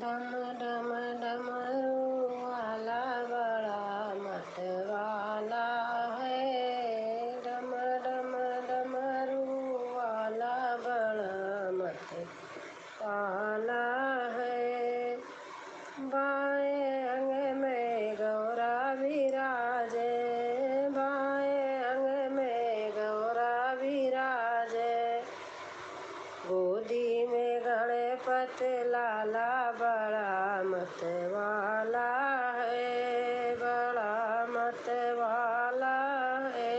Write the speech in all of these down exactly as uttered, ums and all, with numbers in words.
डम डम डमरू वाला बड़ा मत वाला है, डम डम डमरू वाला बड़ा मत वाला है। बाएं अंग में गौरा विराजे, बाएं अंग में गौरा विराजे। गोदी में गणपत लाला बड़ा मत वाला है, बड़ा मत वाला है।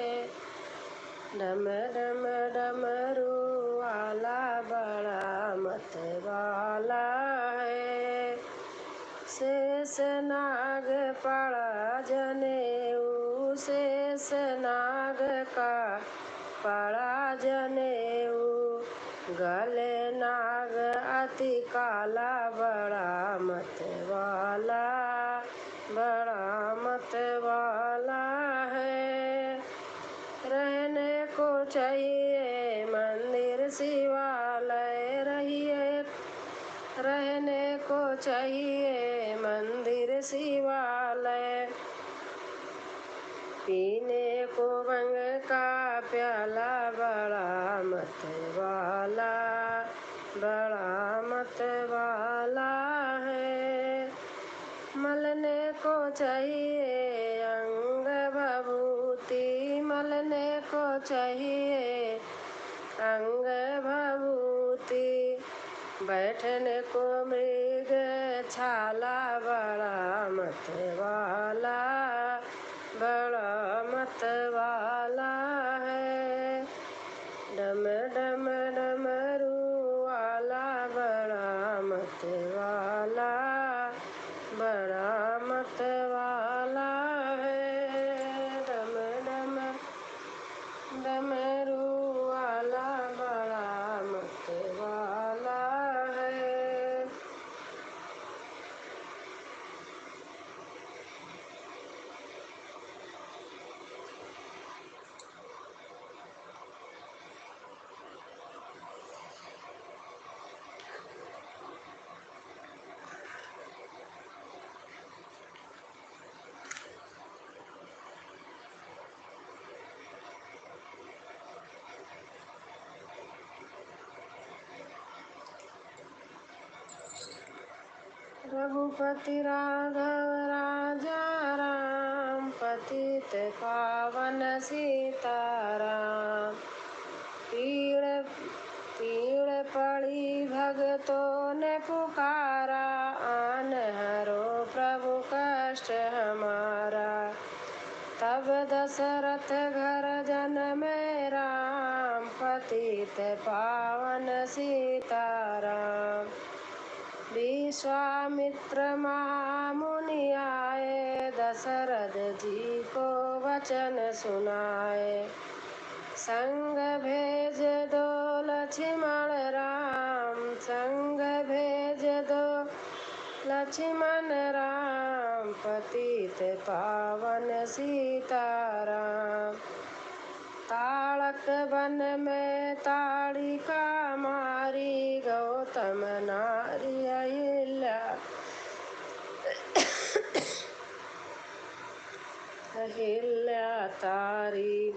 डम डम डमरू वाला बड़ा मत वाला है। शेष नाग पड़ा जनेऊ, शेष नाग का पड़ा जनेऊ। गले नाग अति काला बड़ा मत वाला, बड़ा मत वाला है। रहने को चाहिए मंदिर शिवालय, रहिए, रहने को चाहिए मंदिर शिवालय। पीने को भंग का प्याला बड़ा मत वाला, बड़ा मत वाला है। मलने को चाहिए अंग भभूति, मलने को चाहिए अंग भभूति। बैठने को मृग छाला बड़ा मत वाला, बड़ा मत वाला है। डम डम डमरू वाला बड़ा मत वाला, बड़ा मत वाला है। डम डम डमरू वाला बड़ा मत वाला है। रघुपति राघव राजा राम, पतित पावन सीताराम। पीड़, पीड़ पड़ी भगतों ने पुकारा, आन हरो प्रभु कष्ट हमारा। तब दशरथ घर जनमे राम, पतित पावन सीताराम। विश्वामित्र महामुनि आए, दशरथ जी को वचन सुनाए। संग भेज दो लक्ष्मण राम, संग भेज दो लक्ष्मण राम, पतित पावन सीताराम। ताड़क वन में ताड़िका मारी, गौतम नारी अहिल्या, अहिल्या तारी।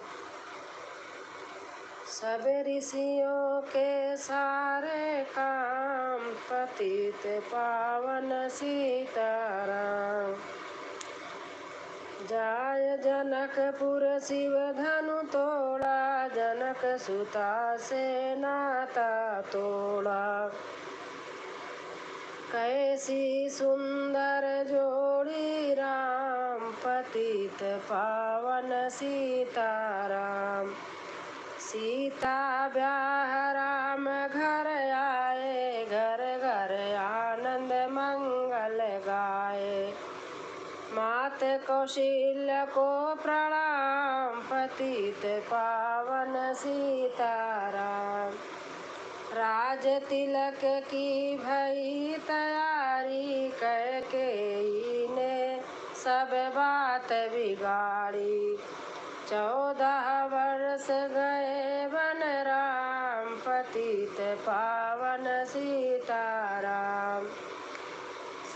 सब ऋषियों के सारे काम, पतित पावन सीताराम। जाय जनकपुर शिव धनु तोड़ा, जनक सुता से नाता तोड़ा। कैसी सुंदर जोड़ी राम, पतित पावन सीताराम। सीता ब्याह राम घर आए, घर घर आनंद मंगल गाए। मात कौशल्या को प्रणाम, पतित पावन सीताराम। राज तिलक की भई तैयारी, कैकेयी ने सब बात बिगाड़ी। चौदह वर्ष गए वन राम, पतित पावन सीताराम।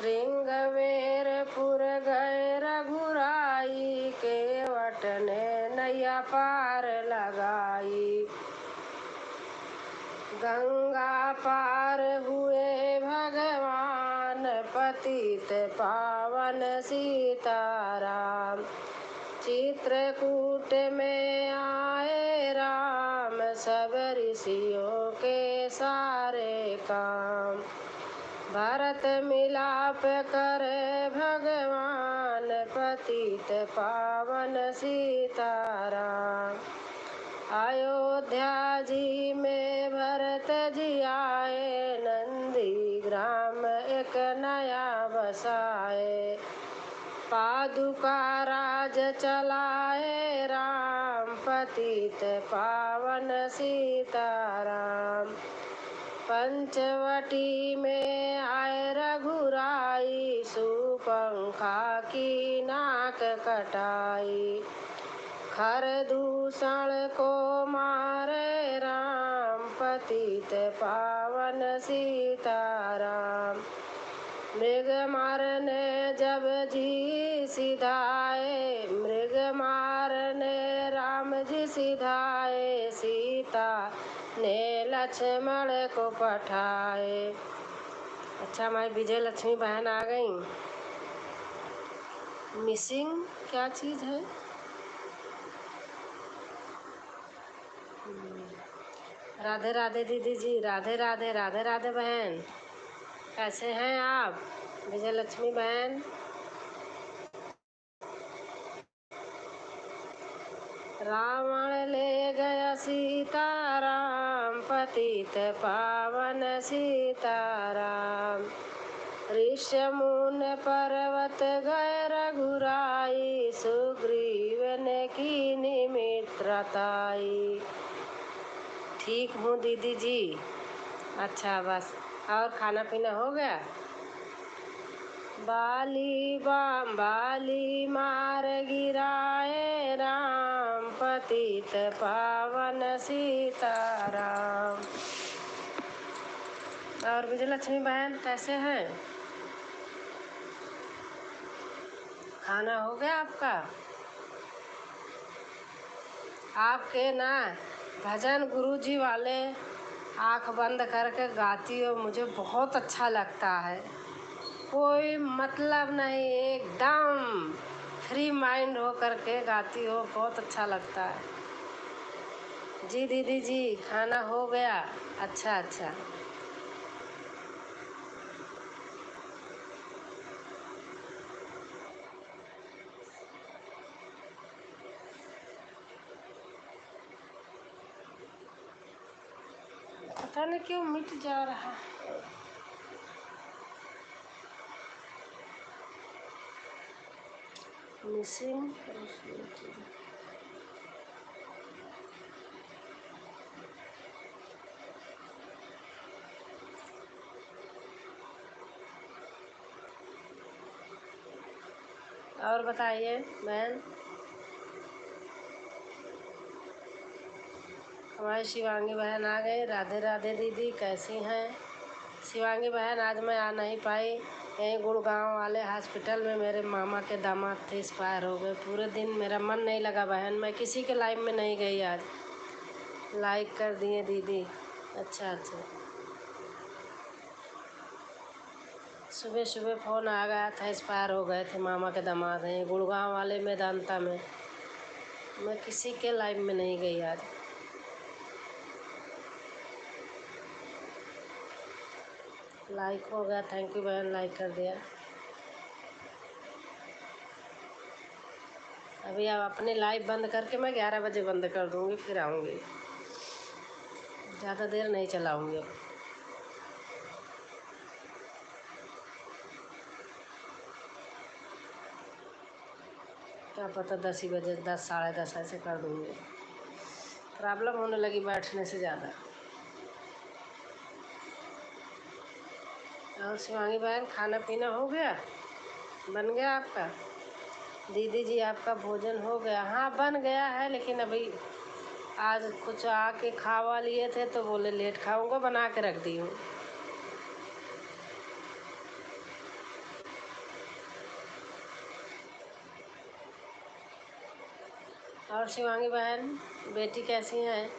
सिंगवेरपुर गए रघुराई, केवट ने नैया पार लगाई। गंगा पार हुए भगवान, पतित पावन सीताराम। चित्रकूट में आए राम, सब ऋषियों के सारे काम। भरत मिलाप करे भगवान, पतित पावन सीताराम। अयोध्या जी में भरत जी आए, नंदी ग्राम एक नया बसाए। पादुका राज चलाए राम, पतित पावन सीताराम। पंचवटी में आए रघुराई, सुपंखा की नाक कटाई। खर दूषण को मारे राम, पतित पावन सीताराम। मृग मारने जब जी सिधाए, मृग मारने राम जी सिधाए, सीता ने लक्ष्मण को पठाए। अच्छा, हमारी विजय लक्ष्मी बहन आ गई। मिसिंग क्या चीज़ है? हम्म। राधे राधे दीदी जी, राधे राधे, राधे राधे बहन, कैसे हैं आप विजय लक्ष्मी बहन? रावण ले गया सीताराम, पतित पावन सीताराम। ऋषमुन पर्वत गए रघुराई, सुग्रीव ने कीनी मित्रताई। ठीक हूँ दीदी जी। अच्छा, बस, और खाना पीना हो गया? बाली बा-, बाली मार गिराए राम, पतित पावन सीताराम। और विजयलक्ष्मी बहन कैसे हैं? खाना हो गया आपका? आपके ना भजन गुरुजी वाले आँख बंद करके गाती हो, मुझे बहुत अच्छा लगता है। कोई मतलब नहीं, एकदम फ्री माइंड हो करके गाती हो, बहुत अच्छा लगता है। जी दीदी जी, खाना हो गया? अच्छा, अच्छा। पता नहीं क्यों मिट जा रहा है। मिसिंग। और बताइए बहन, हमारी शिवांगी बहन आ गई। राधे राधे दीदी, कैसी हैं? शिवांगी बहन, आज मैं आ नहीं पाई, यहीं गुड़गांव वाले हॉस्पिटल में मेरे मामा के दामाद थे, एक्सपायर हो गए। पूरे दिन मेरा मन नहीं लगा बहन, मैं किसी के लाइव में नहीं गई आज। लाइक कर दिए दीदी। अच्छा, अच्छा। सुबह सुबह फोन आ गया था, एक्सपायर हो गए थे, मामा के दामाद हैं गुड़गांव वाले मेदांता में। मैं किसी के लाइव में नहीं गई आज। लाइक हो गया, थैंक यू बहन, लाइक कर दिया। अभी आप अपने लाइव बंद करके मैं ग्यारह बजे बंद कर दूँगी, फिर आऊँगी, ज़्यादा देर नहीं चलाऊँगी अब। क्या पता दस ही बजे, दस, साढ़े दस ऐसे कर दूँगी। प्रॉब्लम होने लगी बैठने से ज़्यादा। और शिवांगी बहन, खाना पीना हो गया? बन गया आपका? दीदी जी, आपका भोजन हो गया? हाँ, बन गया है, लेकिन अभी आज कुछ आके खावा लिए थे तो बोले लेट खाऊंगा, बना के रख दी हूँ। और शिवांगी बहन, बेटी कैसी हैं?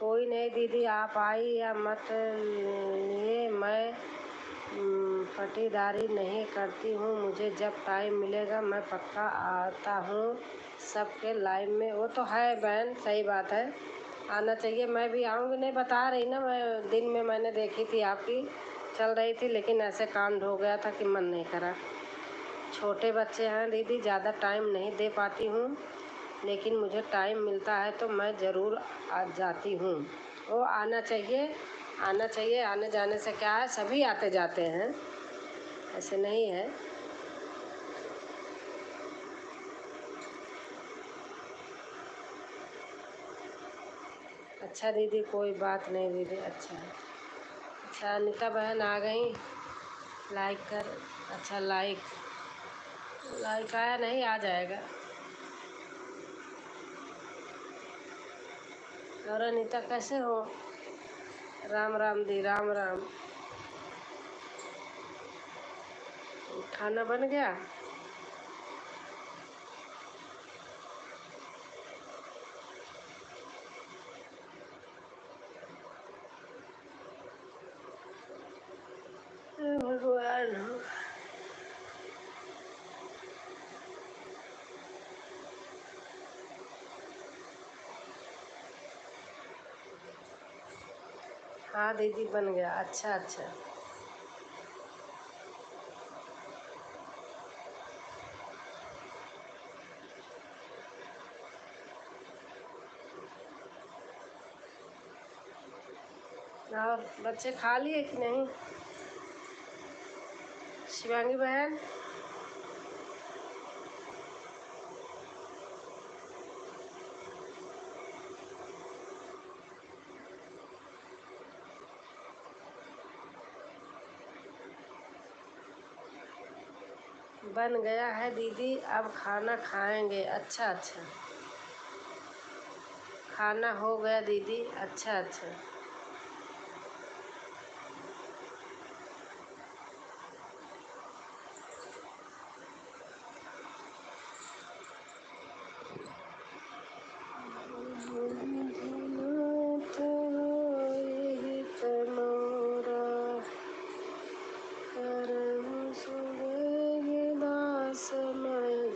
कोई नहीं दीदी, आप आई या मत लिए, मैं, उम, पटीदारी नहीं करती हूँ। मुझे जब टाइम मिलेगा, मैं पक्का आता हूँ सबके लाइव में। वो तो है बहन, सही बात है, आना चाहिए। मैं भी आऊँगी, नहीं, बता रही ना, मैं दिन में मैंने देखी थी आपकी, चल रही थी, लेकिन ऐसे कांड हो गया था कि मन नहीं करा। छोटे बच्चे हैं दीदी, ज़्यादा टाइम नहीं दे पाती हूँ, लेकिन मुझे टाइम मिलता है तो मैं ज़रूर आ जाती हूँ। वो आना चाहिए, आना चाहिए। आने जाने से क्या है, सभी आते जाते हैं, ऐसे नहीं है। अच्छा दीदी, कोई बात नहीं दीदी। अच्छा, अच्छा, अनिता बहन आ गई, लाइक कर। अच्छा, लाइक, लाइक आया नहीं, आ जाएगा। और अनिता, कैसे हो? राम राम दी, राम राम। खाना बन गया? हे भगवान हो। हाँ दीदी, बन गया। अच्छा, अच्छा। और बच्चे खा लिए कि नहीं, शिवांगी बहन? बन गया है दीदी, अब खाना खाएंगे। अच्छा, अच्छा, खाना हो गया दीदी। अच्छा, अच्छा।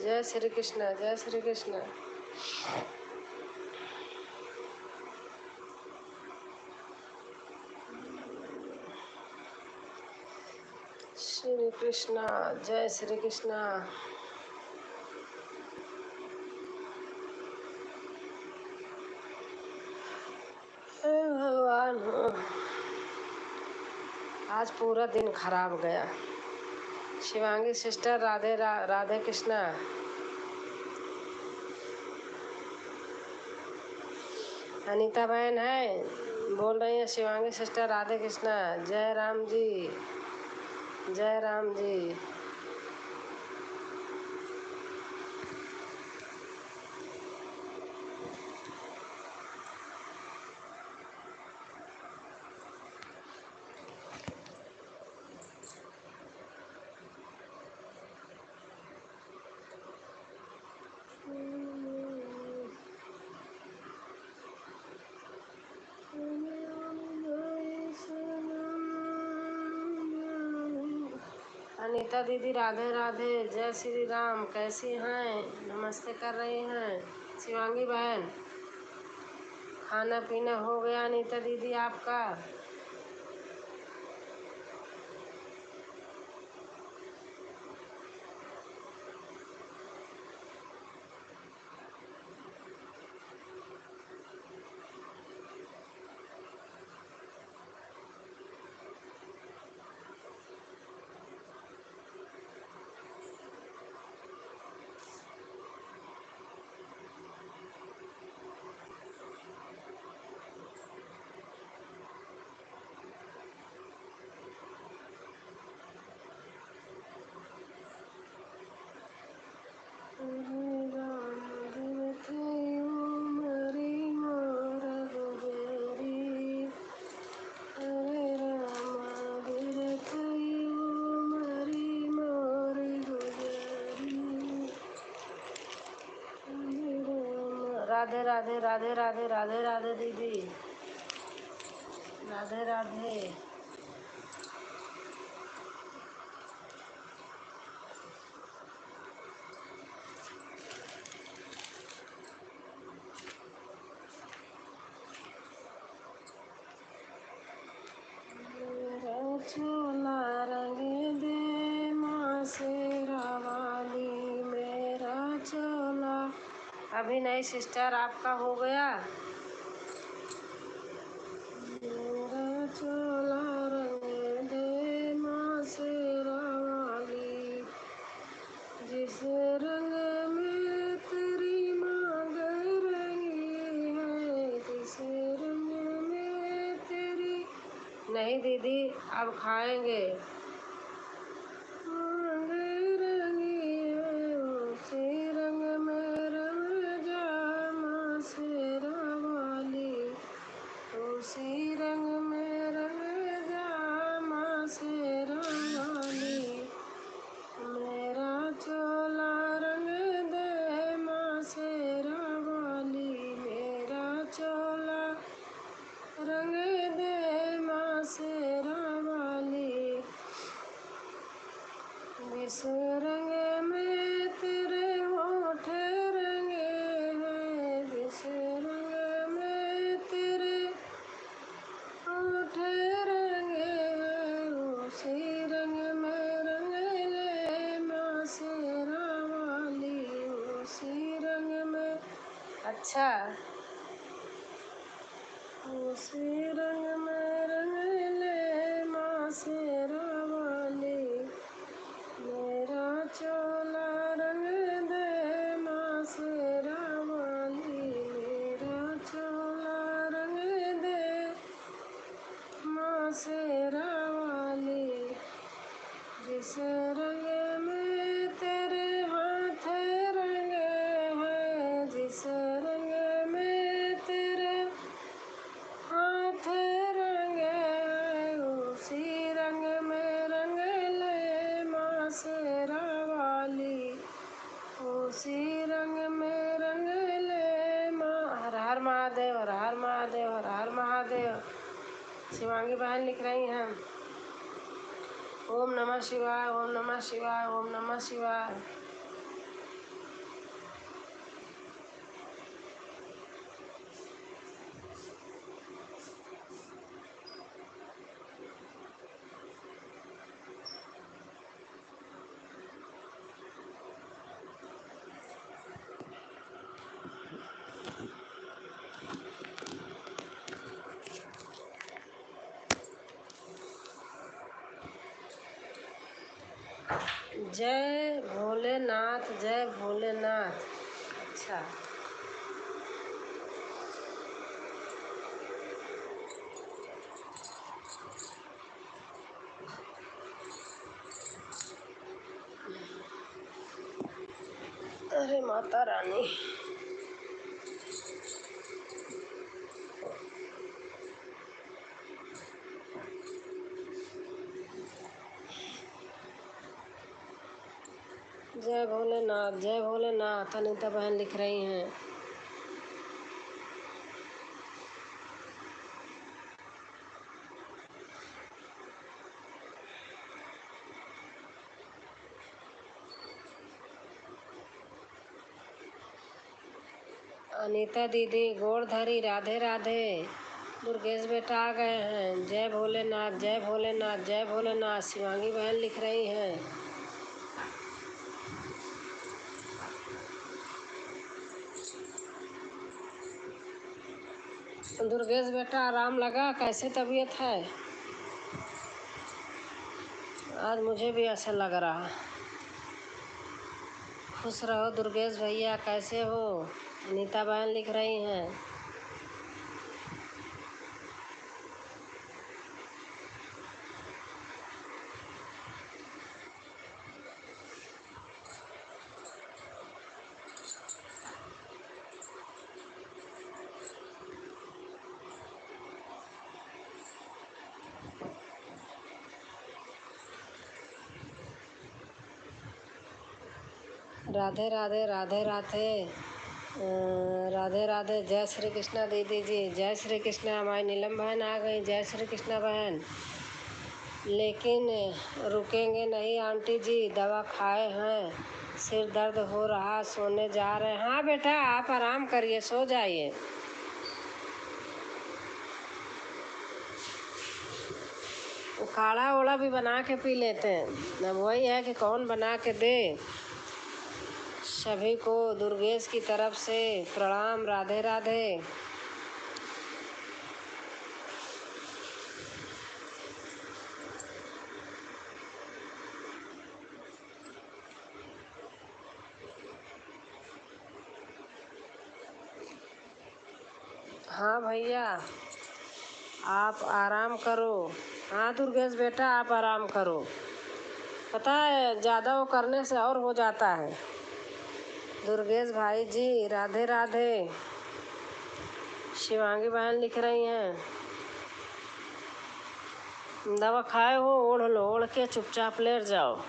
जय श्री कृष्णा, जय श्री कृष्णा। श्री कृष्णा, जय श्री कृष्णा। हे भगवान हो, आज पूरा दिन खराब गया। शिवांगी सिस्टर, राधे रा-, राधे कृष्णा। अनीता बहन है, बोल रही है, शिवांगी सिस्टर, राधे कृष्णा, जय राम जी, जय राम जी। अनीता दीदी, राधे राधे, जय श्री राम, कैसी हैं? नमस्ते कर रही हैं। शिवांगी बहन, खाना पीना हो गया अनीता दीदी आपका? राधे, राधे, राधे, राधे, राधे, राधे दीदी। राधे, राधे। मेरा चोला रंग दे माँ शेरा वाली, मेरा चोला। अभी नहीं sister, आपका हो गया? मेरा चोला रंग दे माँ शेरा वाली, जिस रंग में तेरी मांग रंगी है, जिस रंग में तेरी। नहीं दीदी, अब खाएंगे। मांग रंगी है, उसी रंग में रंग जा माँ शेरा वाली, उसी रंग में रंग जा माँ शेरा वाली। मेरा चोला रंग दे माँ शेरा वाली, मेरा चोला रंग दे माँ शेरा वाली। जिस रंग में तेरे होठ रंगे हैं, जिस रंग में तेरे होठ रंगे हैं, उसी रंग में रंग ले माँ शेरा वाली, उसी रंग में। अच्छा। उसी रंग में रंग ले माँ शेरा वाली, मेरा चोला रंग दे माँ शेरा वाली, मेरा चोला रंग दे माँ शेरा वाली। जिस रंग में तेरे हाथ रंगे हैं, जिस रंग में तेरे हाथ रंगे हैं, उसी रंग में रंग ले माँ शेरा वाली, उसी रंग में रंग ले माँ। हर हर महादेव, हर हर महादेव, हर हर महादेव। शिवांगी बहन लिख रही हैं, ओम नमः शिवाय, ओम नमः शिवाय, ओम नमः शिवाय। जय भोलेनाथ, जय भोलेनाथ। अच्छा। अरे माता रानी। जय भोलेनाथ, जय भोलेनाथ, अनिता बहन लिख रही हैं। अनिता दीदी, गोड़ धरी, राधे राधे। दुर्गेश बेटा आ गए हैं। जय भोलेनाथ, जय भोलेनाथ, जय भोलेनाथ, शिवांगी बहन लिख रही हैं। दुर्गेश बेटा, आराम लगा? कैसे तबीयत है? आज मुझे भी ऐसा लग रहा। खुश रहो दुर्गेश भैया, कैसे हो? अनिता बहन लिख रही हैं। राधे राधे, राधे राधे। अ, राधे राधे, जय श्री कृष्णा दीदी जी, जय श्री कृष्णा। हमारी नीलम बहन आ गई, जय श्री कृष्णा बहन। लेकिन रुकेंगे नहीं आंटी जी, दवा खाए हैं, सिर दर्द हो रहा, सोने जा रहे हैं। हाँ बेटा, आप आराम करिए, सो जाइए। काढ़ा ओढ़ा भी बना के पी लेते हैं। अब वही है कि कौन बना के दे। सभी को दुर्गेश की तरफ से प्रणाम, राधे राधे। हाँ भैया, आप आराम करो। हाँ दुर्गेश बेटा, आप आराम करो। पता है, ज़्यादा वो करने से और हो जाता है। दुर्गेश भाई जी, राधे राधे। शिवांगी बहन लिख रही हैं, "दवा खाए हो, ओढ़ लो, ओढ़ के चुपचाप लेट जाओ।"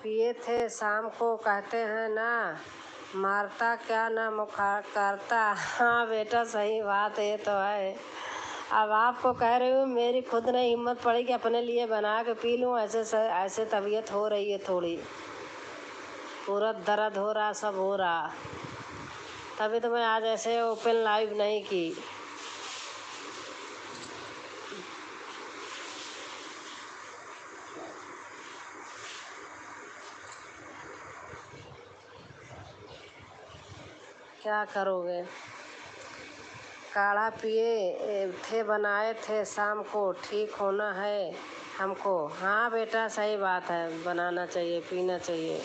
पिए थे शाम को, कहते हैं ना, मारता क्या ना मुखा-, करता। हाँ बेटा, सही बात है, ये तो है। अब आपको कह रही हूँ, मेरी खुद नहीं हिम्मत पड़ी कि अपने लिए बना के पी लूँ, ऐसे स-, ऐसे तबीयत हो रही है थोड़ी, पूरा दर्द हो रहा, सब हो रहा, तभी तो मैं आज ऐसे open live नहीं की। क्या करोगे? काढ़ा पिए थे, बनाए थे शाम को, ठीक होना है हमको। हाँ बेटा, सही बात है, बनाना चाहिए, पीना चाहिए।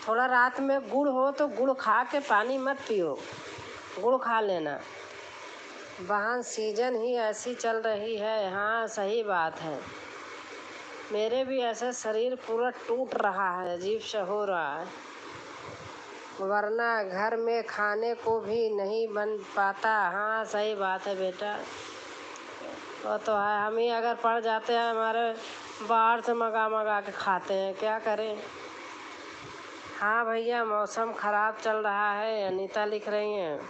थोड़ा रात में गुड़ हो तो गुड़ खा के पानी मत पियो, गुड़ खा लेना। बहन, season ही ऐसी चल रही है। हाँ, सही बात है, मेरे भी ऐसे शरीर पूरा टूट रहा है, अजीब सा हो रहा है, वरना घर में खाने को भी नहीं बन पाता। हाँ, सही बात है बेटा, वो तो है। हम ही अगर पड़ जाते हैं, हमारे बाहर से मंगा मंगा के खाते हैं, क्या करें। हाँ भैया, मौसम खराब चल रहा है, अनीता लिख रही हैं।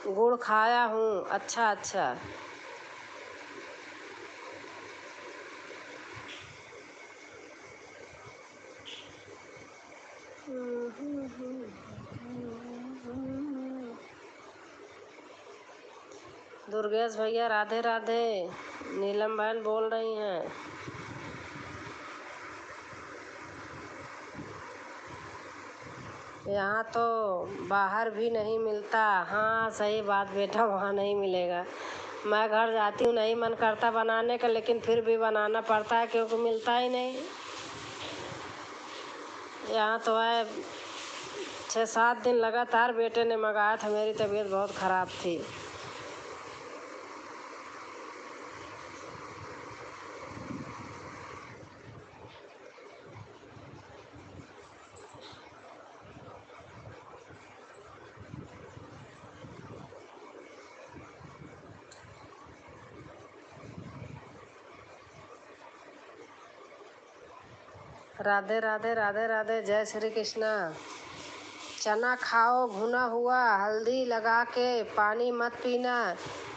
गुड़ खाया हूँ। अच्छा, अच्छा। दुर्गेश भैया, राधे राधे। नीलम बहन बोल रही हैं। यहाँ तो बाहर भी नहीं मिलता। हाँ, सही बात बेटा, वहाँ नहीं मिलेगा। मैं घर जाती हूँ, नहीं मन करता बनाने का, लेकिन फिर भी बनाना पड़ता है, क्योंकि मिलता ही नहीं। यहाँ तो है, छः सात दिन लगातार बेटे ने मंगाया था, मेरी तबीयत बहुत खराब थी। राधे राधे, राधे राधे, जय श्री कृष्णा। चना खाओ भुना हुआ, हल्दी लगा के, पानी मत पीना,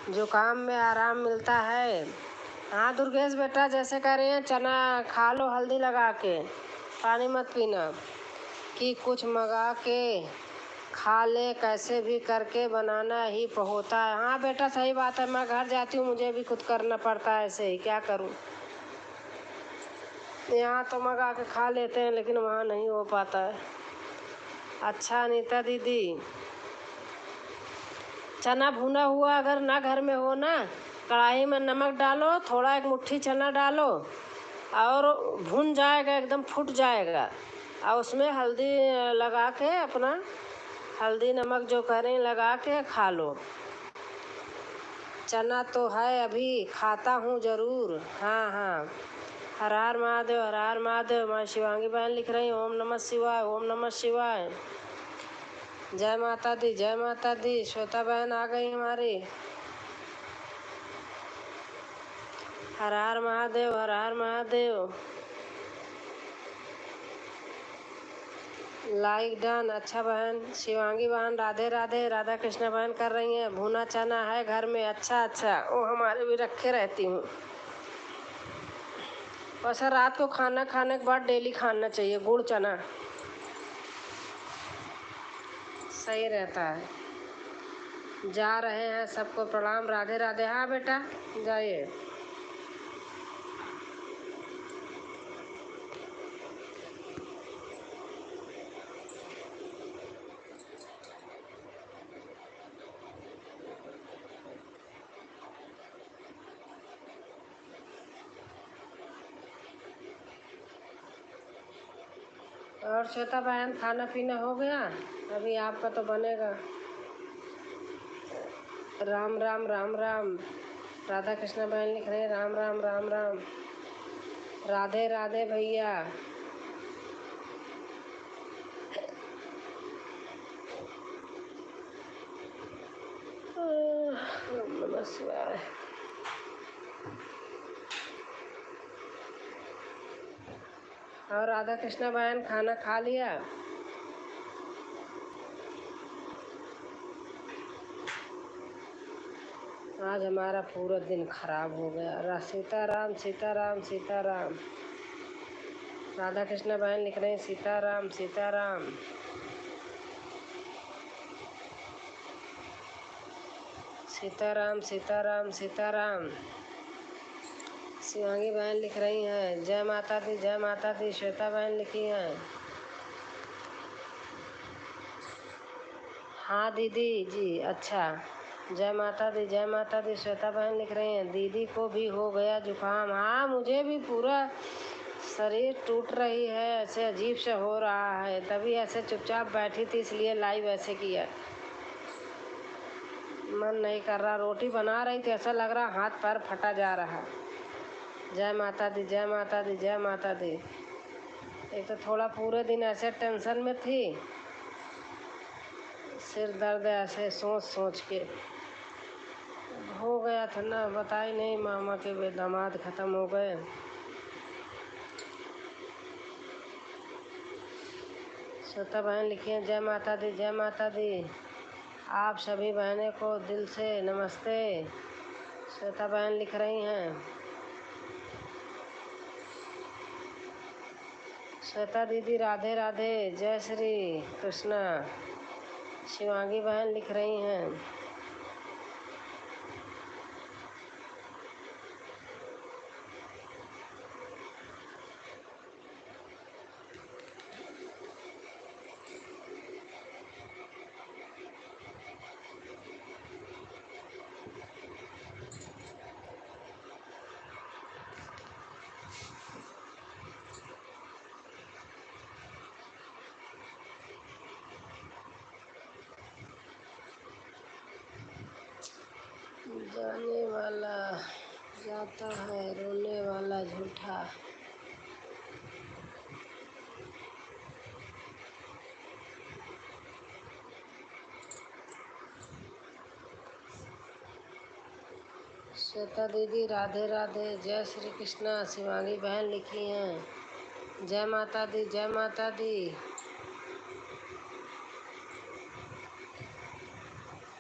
जुकाम में आराम मिलता है। हाँ दुर्गेश बेटा, जैसे कह रहे हैं, चना खा लो हल्दी लगा के, पानी मत पीना, कि कुछ मंगा के खा ले, कैसे भी करके बनाना ही प-, होता है। हाँ बेटा, सही बात है, मैं घर जाती हूँ, मुझे भी खुद करना पड़ता है ऐसे ही, क्या करूँ। यहाँ तो मंगा के खा लेते हैं, लेकिन वहाँ नहीं हो पाता है। अच्छा अनीता दीदी, चना भुना हुआ अगर ना घर में हो ना, कढ़ाई में नमक डालो, थोड़ा एक मुट्ठी चना डालो और भुन जाएगा, एकदम फूट जाएगा। और उसमें हल्दी लगा के, अपना हल्दी नमक जो करें लगा के खा लो। चना तो है अभी, खाता हूँ जरूर। हाँ, हाँ। हर हर महादेव, हर हर महादेव। माँ शिवांगी बहन लिख रही, "ओम नमः शिवाय, ओम नमः शिवाय।" जय माता दी, जय माता दी। श्वेता बहन आ गई हमारी। हर हर महादेव, हर हर महादेव। Like done। अच्छा बहन, शिवांगी बहन राधे राधे, राधा कृष्णा बहन कर रही हैं। भुना चना है घर में। अच्छा अच्छा, वो हमारे भी रखे रहती हूँ। वैसे रात को खाना खाने के बाद daily खाना चाहिए गुड़ चना, सही रहता है। जा रहे हैं, सबको प्रणाम, राधे राधे। हाँ बेटा, जाइए। और श्वेता बहन, खाना पीना हो गया? अभी आपका तो बनेगा। राम राम, राम राम। राधा कृष्णा बहन लिख रहे हैं, राम राम, राम राम। राधे राधे भैया। ओम नमः शिवाय। और राधा कृष्णा बहन खाना खा लिया? आज हमारा पूरा दिन खराब हो गया। रा-, सीताराम, सीताराम, सीताराम। राधा कृष्णा बहन लिख रही हैं, सीताराम, सीताराम। सीताराम, सीताराम, सीताराम। शिवांगी बहन लिख रही हैं, जय माता दी, जय माता दी। श्वेता बहन लिखी हैं, हाँ दीदी जी, अच्छा। जय माता दी, जय माता दी। श्वेता बहन लिख रही हैं, दीदी को भी हो गया जुकाम। हाँ, मुझे भी पूरा शरीर टूट रही है, ऐसे अजीब से हो रहा है, तभी ऐसे चुपचाप बैठी थी, इसलिए live ऐसे किया। मन नहीं कर रहा, रोटी बना रही थी, ऐसा लग रहा हाथ पैर फटा जा रहा। जय माता दी, जय माता दी, जय माता दी। एक तो थोड़ा पूरे दिन ऐसे tension में थी, सिर दर्द ऐसे सोच सोच के हो गया था ना, बताई नहीं, मामा के वे दामाद खतम हो गए। श्वेता बहन लिखी हैं, जय माता दी, जय माता दी। आप सभी बहनें को दिल से नमस्ते। श्वेता बहन लिख रही हैं। श्वेता दीदी राधे राधे, जय श्री कृष्णा। शिवांगी बहन लिख रही हैं। जाने वाला जाता है, रोने वाला झूठा। श्वेता दीदी राधे राधे, जय श्री कृष्णा। शिवांगी बहन लिखी हैं, जय माता दी, जय माता दी।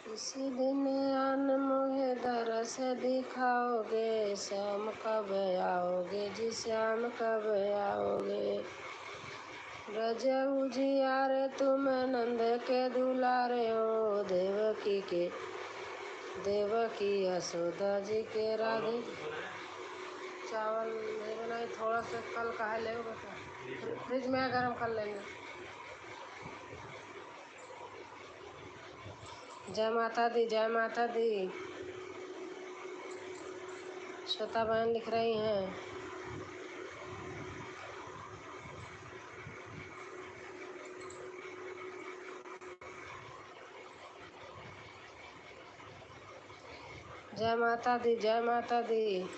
किसी दिन आन मुझे दरस दिखाओगे, श्याम कब आओगे जी, श्याम कब आओगे। ब्रज उजियारे तुम नंद के दुलारे हो, देवकी के, देवकी यशोदा जी के राधे। चावल नहीं बनाई, थोड़ा सा कल का है, ले बता, फ्रिज में गरम कर लेंगे। जय माता दी, जय माता दी। श्वेता बहन लिख रही हैं। जय माता दी, जय माता दी।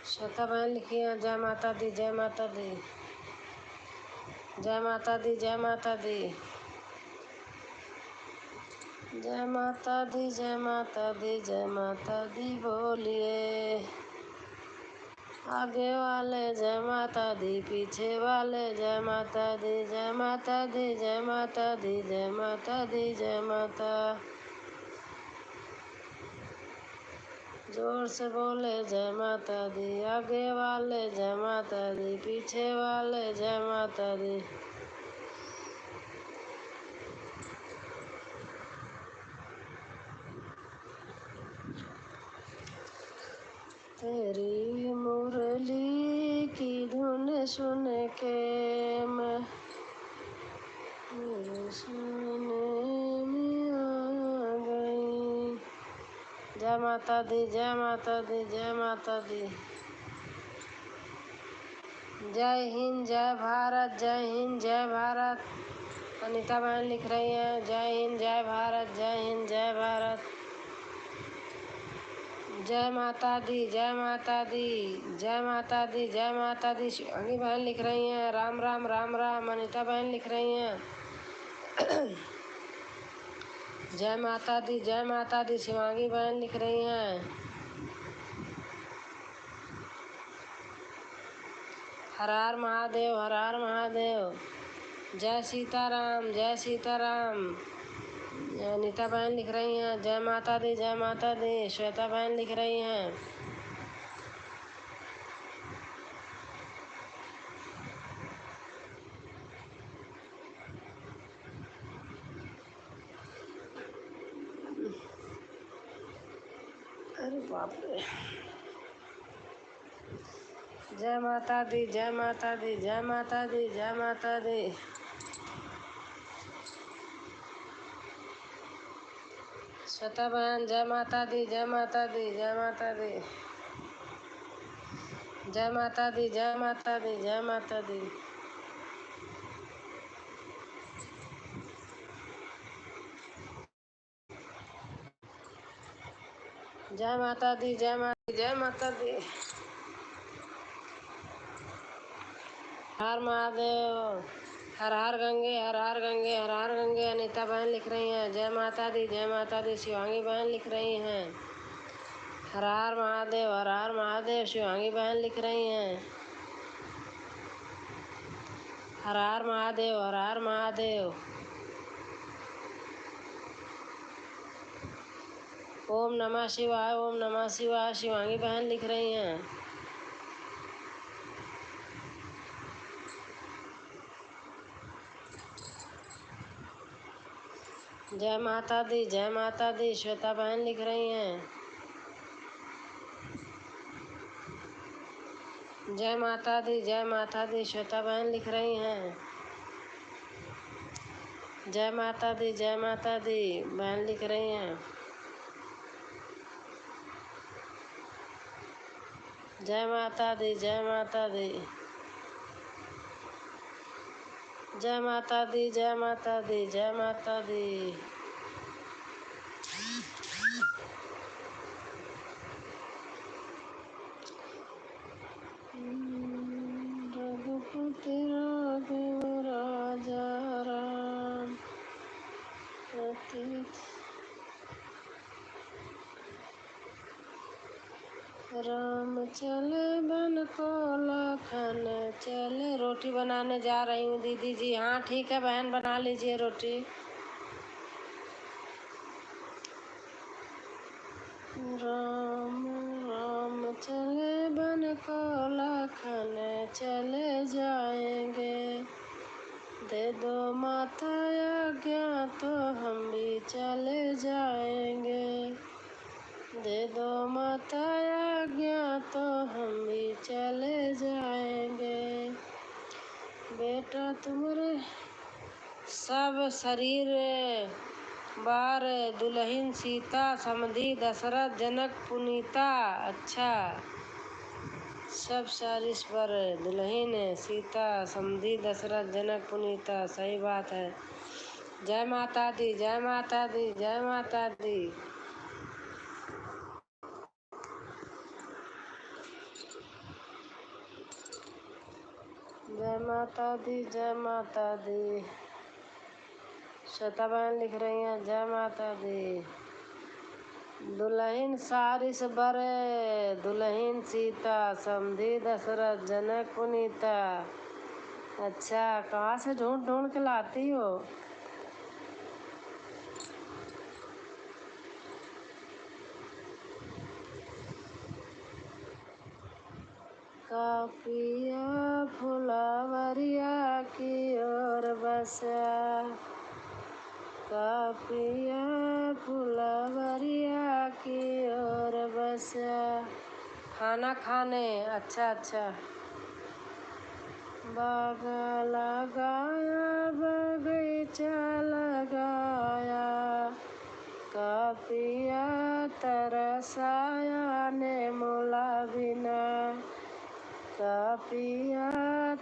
श्वेता बहन लिखी हैं, जय माता दी, जय माता दी। जय माता दी, जय माता दी। जय माता दी, जय माता दी, जय माता दी बोलिए। आगे वाले जय माता दी, पीछे वाले जय माता दी, जय माता दी, जय माता दी, जय माता दी, जय माता। जोर से बोले जय माता दी, आगे वाले जय माता दी, पीछे वाले जय माता दी। तेरी मुरली की धुन सुन के मैं मेरे सीने में आ गई। जय माता दी, जय माता दी, जय माता दी। जय हिंद, जय भारत, जय हिंद, जय भारत। अनिता बहन लिख रही हैं, जय हिंद, जय भारत, जय हिंद, जय भारत। जय माता दी, जय माता दी, जय माता दी, जय माता दी। शिवांगी बहन लिख रही हैं, राम राम, राम राम। अनिता बहन लिख रही हैं, जय माता दी, जय माता दी। शिवांगी बहन लिख रही हैं, हर हर महादेव, हर हर महादेव। जय सीताराम, जय सीताराम। अनिता बहन लिख रही हैं, जय माता दी, जय माता दी। श्वेता बहन लिख रही हैं। अरे बाप रे। जय माता दी, जय माता दी, जय माता दी, जय माता दी। श्वेता बहन, जय माता दी, जय माता दी, जय माता दी। जय माता दी, जय माता दी, जय माता दी। जय माता दी, जय माता दी, जय माता दी। हर महादेव, हर हर गंगे, हर हर गंगे, हर हर गंगे। अनिता बहन लिख रही हैं, जय माता दी, जय माता दी। शिवांगी बहन लिख रही हैं, हर हर महादेव, हर हर महादेव। शिवांगी बहन लिख रही हैं, हर हर महादेव, हर हर महादेव। ओम नमः शिवाय, ओम नमः शिवाय। शिवांगी बहन लिख रही हैं। जय माता दी, जय माता दी। श्वेता बहन लिख रही हैं, जय माता दी, जय माता दी। श्वेता बहन लिख रही हैं, जय माता दी, जय माता दी। बहन लिख रही हैं, जय माता दी, जय माता दी। जय माता दी, जय माता दी, जय माता दी। रघुपति राघव राजा राम पतित राम चले वन को लखन चले। रोटी बनाने जा रही हूँ दीदी जी। हाँ ठीक है बहन, बना लीजिए रोटी। राम राम चले वन को लखन चले जाएंगे, दे दो माता आज्ञा तो हम भी चले जाएंगे। दे दो माता आज्ञा तो हम भी चले जाएंगे। बेटा तुम्हारे सब शरीर बार दुलहिन सीता समधी दशरथ जनक पुनीता। अच्छा, सब शरीर पर दुलहिन सीता समधी दशरथ जनक पुनीता। सही बात है। जय माता दी, जय माता दी, जय माता दी। जय माता दी, जय माता दी। श्वेता बहन लिख रही हैं, जय माता दी। दुलहिन सारिस बर, दुलहिन सीता, समधी दशरथ, जनक पुनीता। अच्छा, कहाँ से ढूंढ ढूंढ के लाती हो? का पिया फुलवरिया की ओर बसा, का पिया फुलवरिया की ओर बसा। खाना खाने, अच्छा, अच्छा। बाग लगाया, बगीचा लगाया, का पिया तरसाया ने मुला बिना, का पिया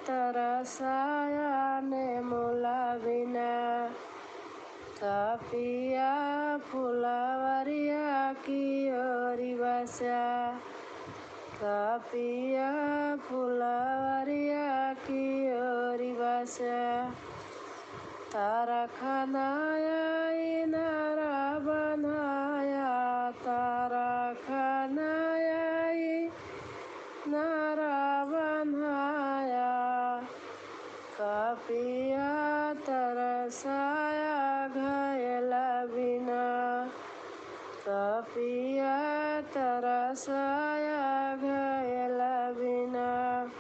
तरसाया ने मुला बिना, का पिया फुलवरिया की ओरी बसा, का पिया फुलवरिया की ओरी बसा। तारा खनाया इनारा बनाया, तारा खनाया इनारा बनाया, का पिया तरसाया घायल बिना, का पिया तरसाया घायल बिना।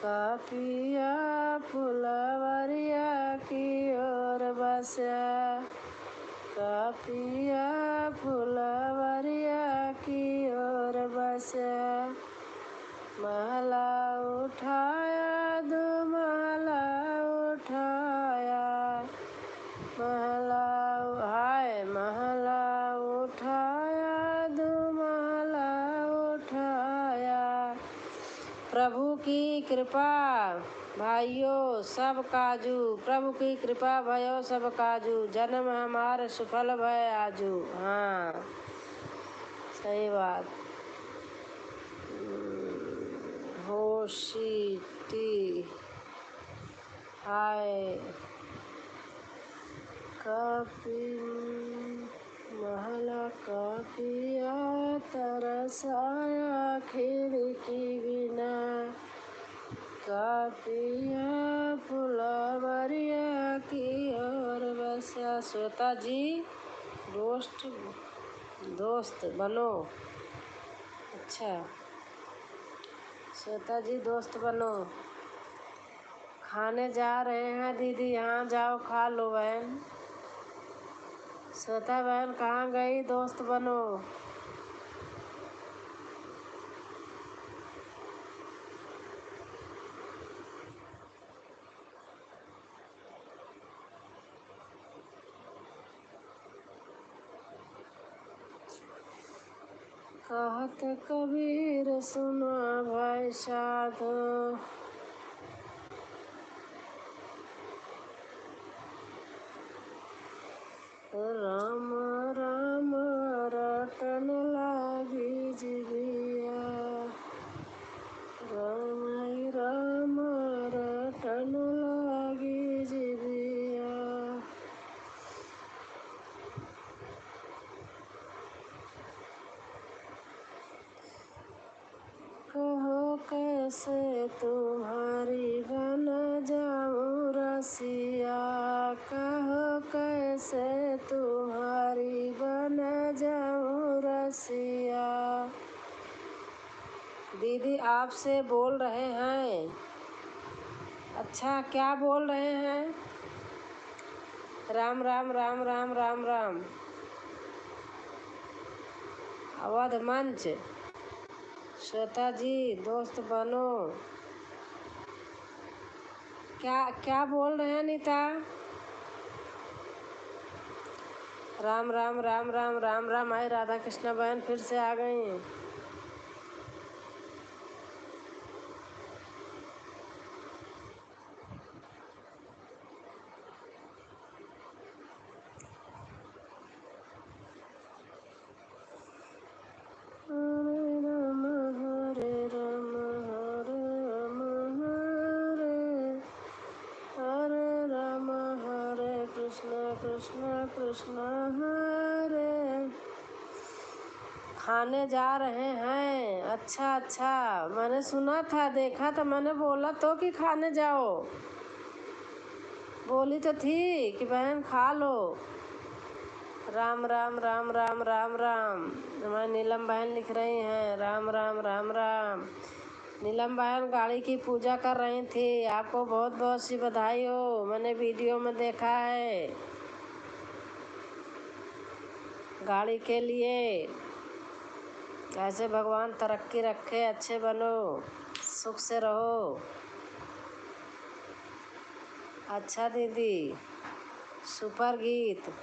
का पिया फुलवरिया की ओर बसा, का पिया फुलवरिया की ओर बसा। महला उठाया, दो महला उठाया, महला उ-, हाय, महला उठाया, दो महला उठाया। प्रभु की कृपा भाइयों सब काजू, प्रभु की कृपा भयो सब काजू, जन्म हमार सुफल भय आजू। हाँ, सही बात। हम्म, होशिती। हाय। का पि-, महला का पिया तरसाया खिड़की बिना, का पिया फुलवरिया की ओर बसा। श्वेता जी, दोस्त, दोस्त बनो। अच्छा, श्वेता जी, दोस्त बनो। खाने जा रहे हैं दीदी, हाँ, जाओ, खा लो बहन। श्वेता बहन कहाँ गई? दोस्त बनो। कहत कबीर सुना भाई साधु, राम राम रटन लागी जिबिया, राम राम रटन लागी जिबिया। कहो कैसे तुम्हारी बन जाऊं रसिया, कहो कैसे तुम्हारी बन जाऊं रसिया। दीदी आपसे बोल रहे हैं। अच्छा, क्या बोल रहे हैं? राम राम राम राम राम राम। अवध मंच, श्वेता जी दोस्त बनो। क्या, क्या बोल रहे हैं अनीता? राम राम राम राम राम राम। आई राधा कृष्णा बहन फिर से आ गई हैं। हरे राम हरे राम हरे कृष्ण कृष्ण हरे। खाने जा रहे हैं। अच्छा, अच्छा, मैंने सुना था, देखा था, मैंने बोला तो कि खाने जाओ। बोली तो थी कि बहन खा लो। राम, राम, राम, राम, राम, राम। हमारी नीलम बहन लिख रही हैं, राम, राम, राम, राम। नीलम बहन गाड़ी की पूजा कर रही थी। आपको बहुत बहुत सी बधाई हो, मैंने वीडियो में देखा है। गाड़ी के लिए ऐसे भगवान तरक्की रखे, अच्छे बनो, सुख से रहो। अच्छा दीदी, सुपर गीत।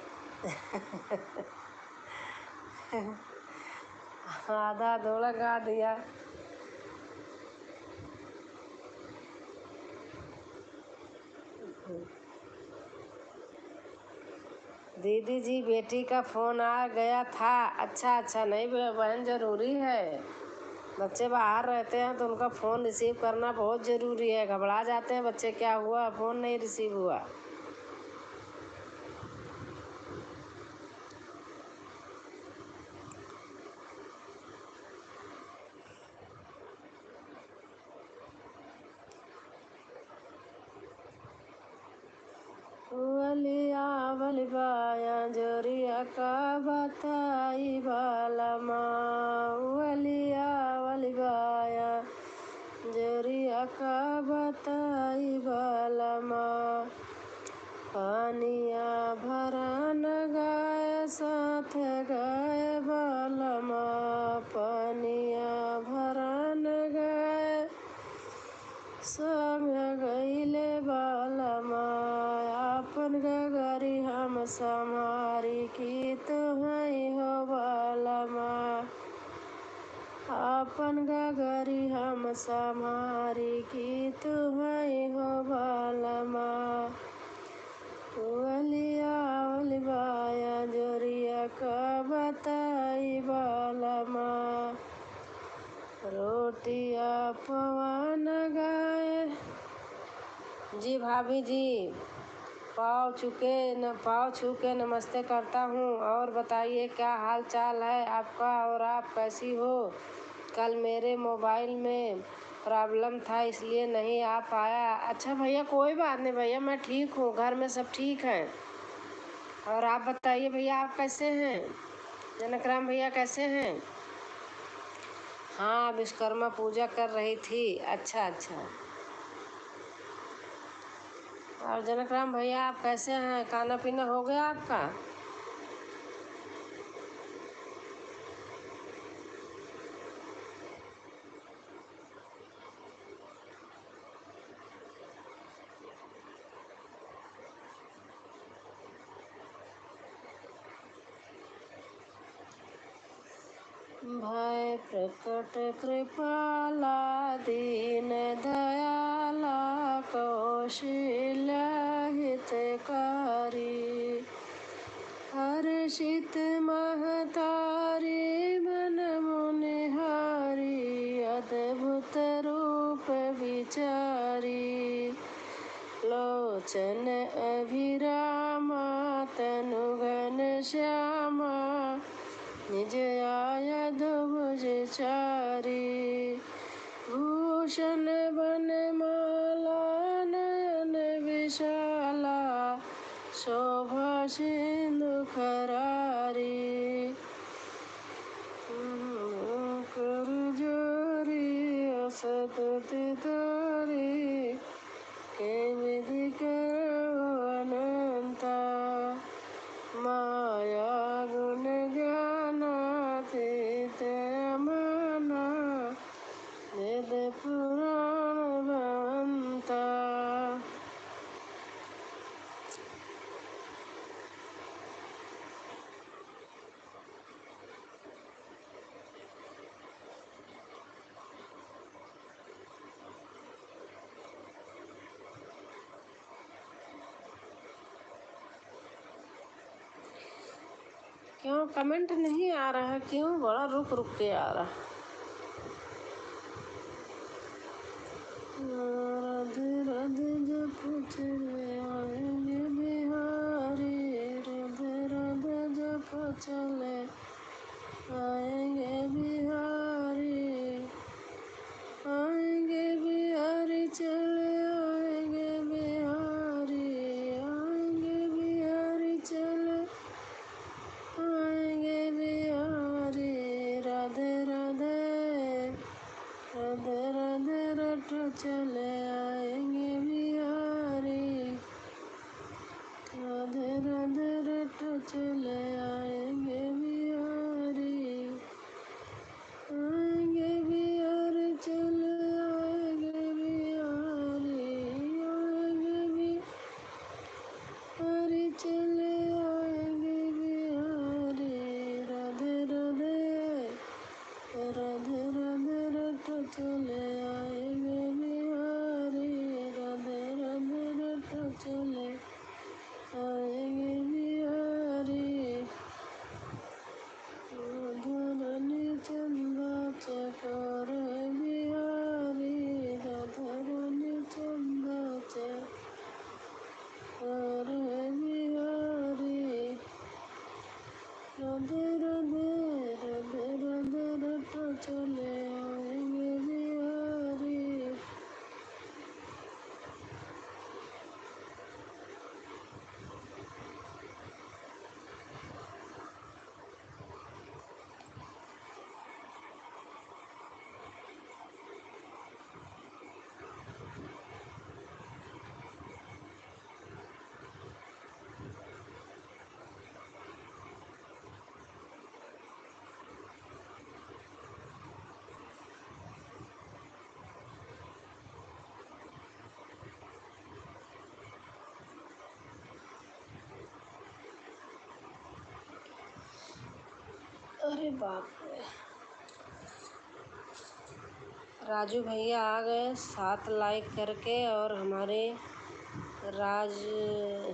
आधा अधूरा गा दिया। दीदी जी, बेटी का फोन आ गया था। अच्छा, अच्छा, नहीं बे-, बहन, जरूरी है। बच्चे बाहर रहते हैं तो उनका फोन रिसीव करना बहुत जरूरी है। घबरा जाते हैं बच्चे, क्या हुआ, फोन नहीं रिसीव हुआ। वलिया वलिबाया जोरिया का बताई बालमा, वलिया वलिबाया जोरिया का बताई बालमा। पानिया भरान गाय साथ गाय बालमा, पानिया भरान गाय संग गईले बालमा। आपन गगरी हम सम्हारी की तू हई हो बालमा, आपन गगरी हम सम्हारी की तू हई हो बालमा। वलिया वलिबाया जोरिया का बताई बालमा। रोटिया पवन गाए। जी भाभी जी, पाँव छू के न, पाँव छू के नमस्ते करता हूँ। और बताइए, क्या हाल चाल है आपका और आप कैसी हो? कल मेरे मोबाइल में प्रॉब्लम था, इसलिए नहीं आ पाया। अच्छा भैया, कोई बात नहीं भैया, मैं ठीक हूँ, घर में सब ठीक हैं। और आप बताइए भैया, आप कैसे हैं? जनकराम भैया कैसे हैं? हाँ, विश्वकर्मा पूजा कर रही थी। अच्छा, अच्छा। और जनकराम भैया, आप कैसे हैं? खाना पीना हो गया आपका? भय प्रकट कृपाला दीन दयाला कौशल्या हितकारी। हर्षित महतारी मन मुनिहारी अद्भुत रूप विचारी। लोचन अभिरामा तनु घनश्यामा निज आय दुभुज चारी। भूषण बनमाला नयन विशाला शोभा सिंधु खरारी। कर जोरी असतुति तोरी के विधि करो अनंता। माया गुण ज्ञानातीत अमाना वेद पुराण भवंता। क्यों comment नहीं आ रहा? क्यों बड़ा रुक रुक के आ रहा? राधे राधे जप चले आएंगे बिहारी। राधे राधे रट चले आएंगे बिहारी, आएंगे बिहारी चले आएंगे बिहारी, आएंगे बिहारी चले आएंगे बिहारी। राधे राधे, राधे राधे रट चले आएंगे बिहारी, राधे राधे रट चले आएंगे बिहारी। राधा रानी चंदा चकोर है बिहारी, राधा रानी चंदा चकोर है बिहारी। राधे राधे, राधे राधे रट चले आएंगे बिहारी। अरे बाप रे, राजू भैया आ गए सात लाइक करके, और हमारे राजमणि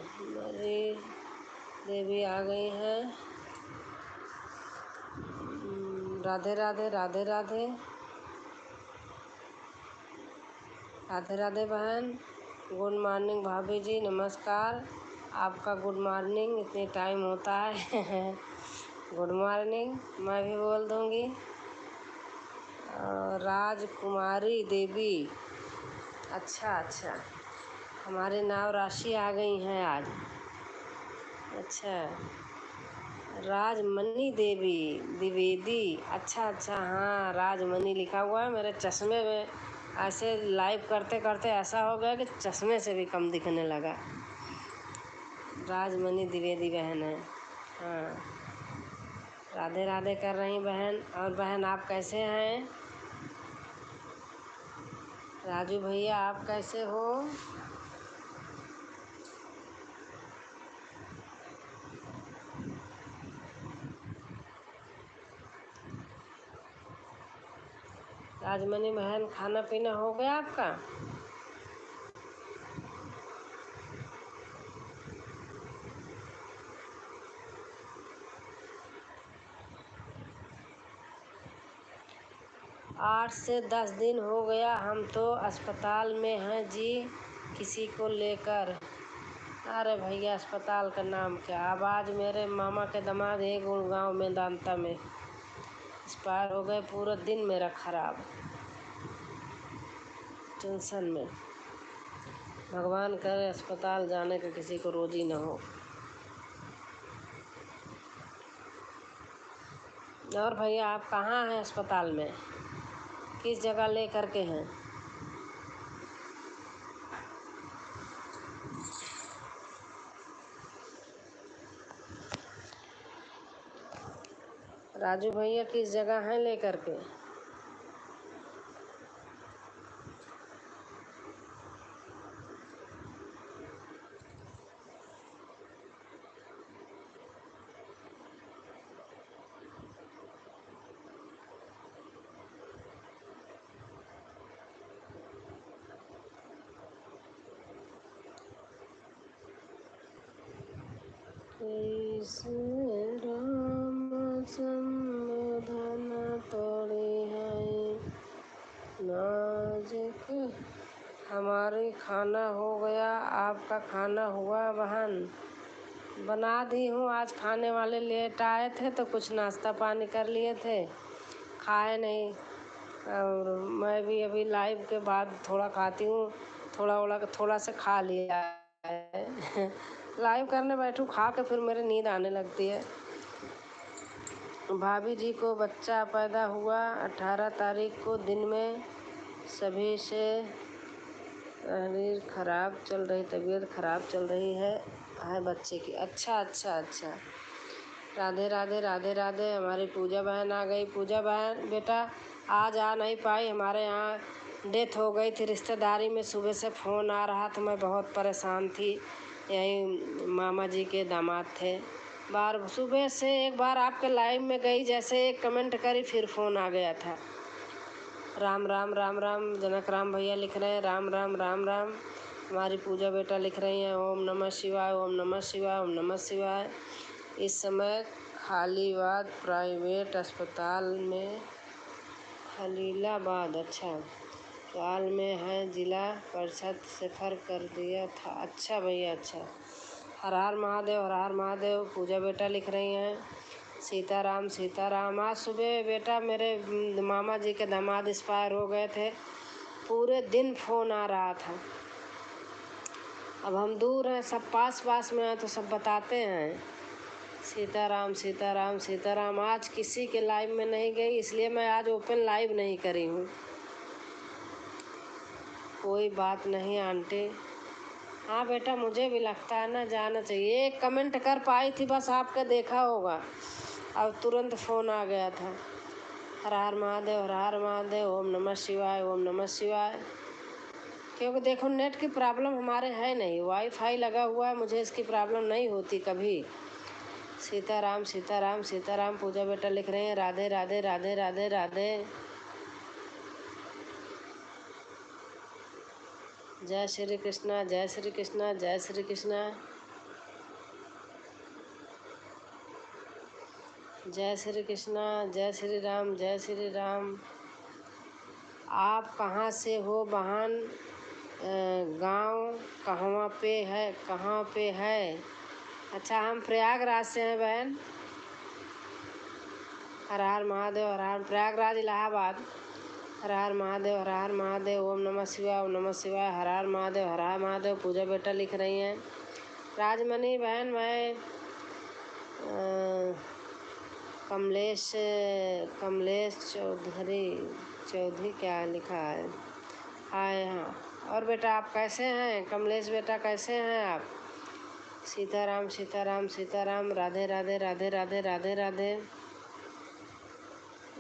देवी आ गई हैं। हम्म, राधे राधे, राधे राधे। राधे राधे बहन। गुड मॉर्निंग भाभी जी, नमस्कार। आपका गुड मॉर्निंग इतने टाइम होता है। गुड मॉर्निंग मैं भी बोल दूँगी। और राजकुमारी देवी, अच्छा, अच्छा, हमारे नाव राशि आ गई हैं आज। अच्छा, राजमणि देवी द्विवेदी, अच्छा, अच्छा, हाँ, राजमणि लिखा हुआ है। मेरे चश्मे में ऐसे लाइव करते करते ऐसा हो गया कि चश्मे से भी कम दिखने लगा। राजमणि द्विवेदी बहन है, हाँ। राधे राधे कर रही बहन। और बहन, आप कैसे हैं? राजू भैया, आप कैसे हो? राजमणि बहन, खाना पीना हो गया आपका? आठ से दस दिन हो गया, हम तो अस्पताल में हैं जी, किसी को लेकर। अरे भैया, अस्पताल का नाम क्या? अब आज मेरे मामा के दामाद है गुड़गांव में, दांता में, एक्सपायर हो गए। पूरा दिन मेरा खराब, टेंशन में। भगवान करे अस्पताल जाने का किसी को रोजी न हो। और भैया, आप कहाँ हैं अस्पताल में, किस जगह ले करके हैं? राजू भैया किस जगह हैं लेकर के? कैसे राम संबोधन तोड़ी है नाजुक। हमारी खाना हो गया, आपका खाना हुआ बहन? बना दी हूँ, आज खाने वाले लेट आए थे तो कुछ नाश्ता पानी कर लिए थे, खाए नहीं। और मैं भी अभी लाइव के बाद थोड़ा खाती हूँ, थोड़ा ओड़ा, थोड़ा सा खा लिया है। लाइव करने बैठूँ, खा के फिर मेरे नींद आने लगती है। भाभी जी को बच्चा पैदा हुआ अठारह तारीख को दिन में, सभी से तहरीर खराब चल रही, तबीयत खराब चल रही है। है बच्चे की। अच्छा, अच्छा, अच्छा। राधे, राधे, राधे, राधे। हमारी पूजा बहन आ गई। पूजा बहन, बेटा, आज आ नहीं पाई, हमारे यहाँ death हो गई थी रिश्तेदारी में। सुबह से phone आ रहा था, मैं बहुत परेशान थी। यही मामा जी के दामाद थे। बार, सुबह से एक बार आपके live में गई, जैसे एक comment करी, फिर phone आ गया था। राम, राम, राम, राम। जनक राम भैया लिख रहे हैं, "राम, राम, राम, राम।" हमारी पूजा बेटा लिख रही हैं, "ओम नमः शिवाय, ओम नमः शिवाय, ओम नमः शिवाय।" इस समय खलीलाबाद private अस्पताल में, खलीलाबाद, अच्छा, अस्पताल में है, जिला परिषद से refer कर दिया था। अच्छा भैया, अच्छा। हर हर महादेव, हर हर महादेव। पूजा बेटा लिख रही हैं, "सीताराम, सीताराम।" आज सुबह बेटा मेरे, उम, मामा जी के दामाद expire हो गए थे, पूरे दिन phone आ रहा था। अब हम दूर हैं, सब पास पास में हैं तो सब बताते हैं, "सीताराम, सीताराम, सीताराम।" आज किसी के live में नहीं गई, इसलिए मैं आज open live नहीं करी हूँ। कोई बात नहीं आंटी। हाँ बेटा, मुझे भी लगता है ना, जाना चाहिए। एक comment कर पाई थी बस, आपका देखा होगा, अब तुरंत phone आ गया था। हर हर महादेव, हर हर महादेव, ओम नमः शिवाय, ओम नमः शिवाय। क्योंकि देखो, net की problem हमारे है नहीं, WiFi लगा हुआ है, मुझे इसकी problem नहीं होती कभी। सीताराम, सीताराम, सीताराम। पूजा बेटा लिख रहे हैं, "राधे, राधे, राधे, राधे, राधे।" जय श्री कृष्णा, जय श्री कृष्णा, जय श्री कृष्णा। जय श्री कृष्णा, जय श्री राम, जय श्री राम। आप कहाँ से हो बहन? अ, गाँव कहाँ पे है, कहाँ पे है? अच्छा, हम प्रयागराज से हैं बहन। हर हर महादेव, हर हर, प्रयागराज, इलाहाबाद। हर हर महादेव, हर हर महादेव, ओम नमः शिवाय, ओम नमः शिवाय, हर हर महादेव, हर हर महादेव। पूजा बेटा लिख रही हैं। राजमणि बहन, मैं, अ, कमलेश, कमलेश चौधरी, चौधरी क्या लिखा है? हाय, हाँ। और बेटा, आप कैसे हैं? कमलेश बेटा, कैसे हैं आप? सीताराम, सीताराम, सीताराम। राधे, राधे, राधे, राधे, राधे, राधे।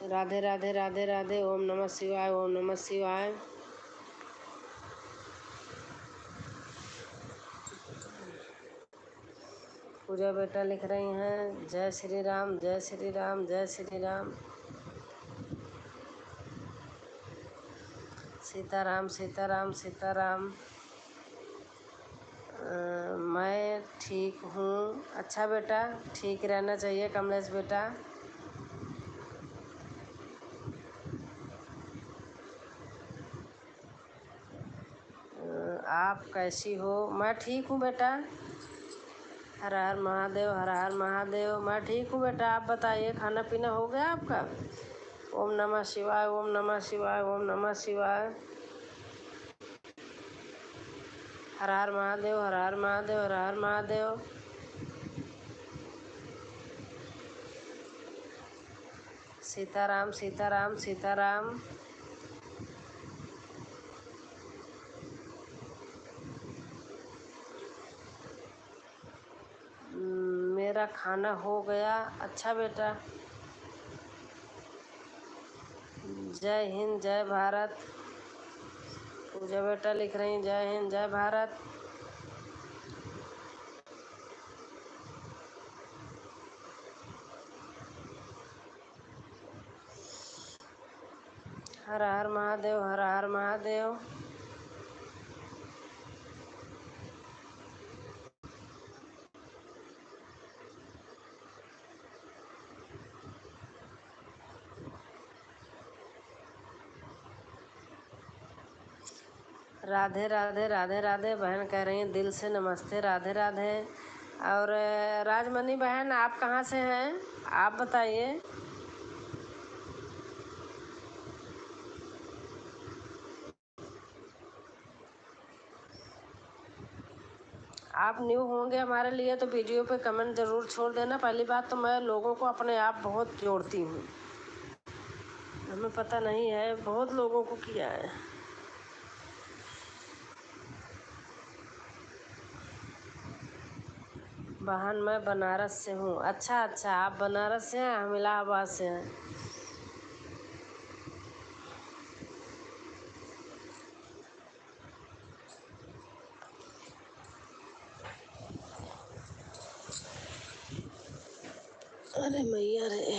राधे, राधे, राधे, राधे। ओम नमः शिवाय, ओम नमः शिवाय। पूजा बेटा लिख रही हैं, "जय श्री राम, जय श्री राम, जय श्री राम।" सीताराम, सीताराम, सीताराम। अ, मैं ठीक हूँ। अच्छा बेटा, ठीक रहना चाहिए कमलेश बेटा। अ, आप कैसी हो? मैं ठीक हूँ बेटा। हर हर महादेव, हर हर महादेव। मैं ठीक हूँ बेटा, आप बताइए, खाना पीना हो गया आपका? ओम नमः शिवाय, ओम नमः शिवाय, ओम नमः शिवाय। हर हर महादेव, हर हर महादेव, हर हर महादेव। सीताराम, सीताराम, सीताराम। हम्म, मेरा खाना हो गया। अच्छा बेटा, जय हिंद, जय भारत। पूजा बेटा लिख रही, "जय हिंद, जय भारत।" हर हर महादेव, हर हर महादेव। राधे राधे, राधे राधे। बहन कह रही हैं, "दिल से नमस्ते, राधे राधे।" और, अ, राजमणि बहन, आप कहाँ से हैं, आप बताइए। आप new होंगे हमारे लिए तो video पे comment ज़रूर छोड़ देना। पहली बात तो मैं लोगों को अपने आप बहुत जोड़ती हूँ, हमें पता नहीं है, बहुत लोगों को किया है। बहन, मैं बनारस से हूँ। अच्छा, अच्छा, आप बनारस से हैं, हम इलाहाबाद से हैं। अरे मैया रे।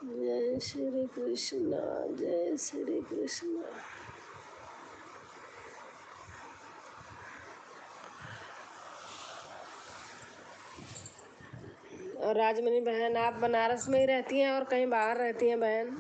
जय श्री कृष्णा, जय श्री कृष्णा। और राजमणि बहन, आप बनारस में ही रहती हैं और कहीं बाहर रहती हैं बहन?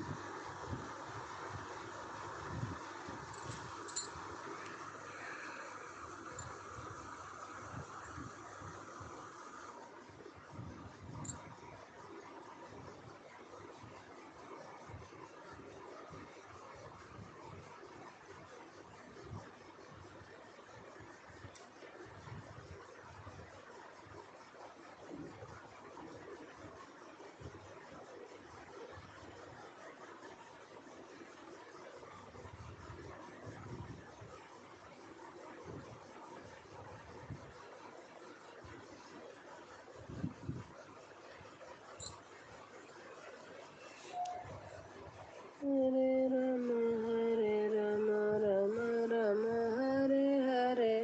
हरे राम, हरे राम, राम राम, हरे हरे।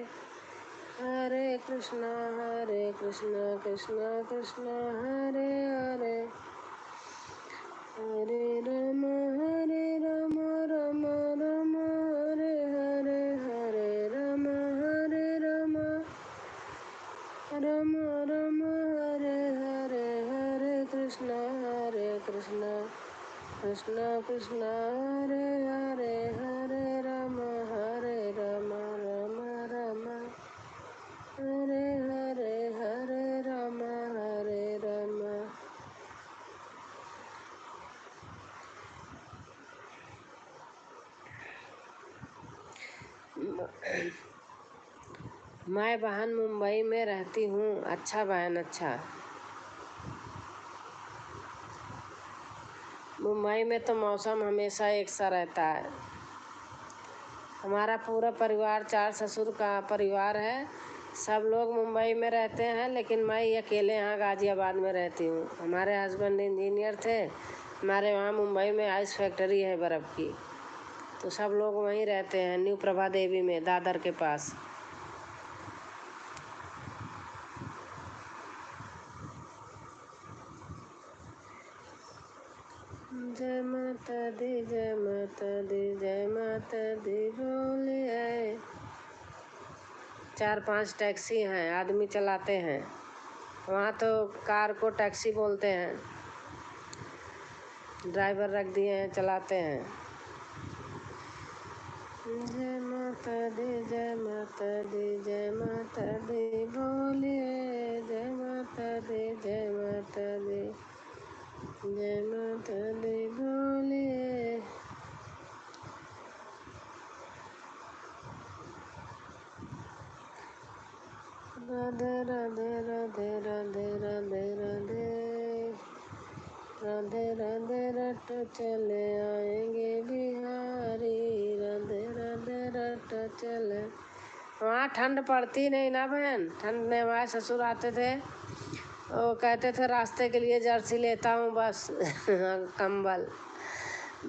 हरे कृष्णा, हरे कृष्णा, कृष्णा कृष्णा, हरे हरे। हरे राम, हरे राम, राम राम, हरे हरे। हरे राम, हरे राम, राम राम, हरे हरे। हरे कृष्णा, हरे कृष्णा, कृष्णा कृष्णा, हरे हरे। हरे राम, हरे राम, राम राम, हरे हरे। हरे राम, हरे राम। मैं बहन मुंबई में रहती हूँ। अच्छा बहन, अच्छा। मुंबई में तो मौसम हमेशा एक सा रहता है। हमारा पूरा परिवार, चार ससुर का परिवार है, सब लोग मुंबई में रहते हैं, लेकिन मैं ही अकेले यहाँ गाजियाबाद में रहती हूँ। हमारे husband engineer थे, हमारे वहाँ मुंबई में ice factory है बर्फ़ की, तो सब लोग वहीं रहते हैं, न्यू प्रभा देवी में, दादर के पास। जय माता दी, जय माता दी, जय माता दी बोलिए। चार पांच टैक्सी हैं, आदमी चलाते हैं। वहाँ तो कार को टैक्सी बोलते हैं। ड्राइवर रख दिए हैं, चलाते हैं। जय माता दी, जय माता दी, जय माता दी बोलिए। जय माता दी, जय माता दी, जय माता दी बोलिए। राधे राधे राधे राधे राधे राधे। राधे राधे रट चले आएंगे बिहारी। राधे राधे रट चले। वहाँ ठंड पड़ती नहीं ना बहन, ठंड में हमारे ससुर आते थे, वो कहते थे रास्ते के लिए जर्सी लेता हूँ बस, कंबल,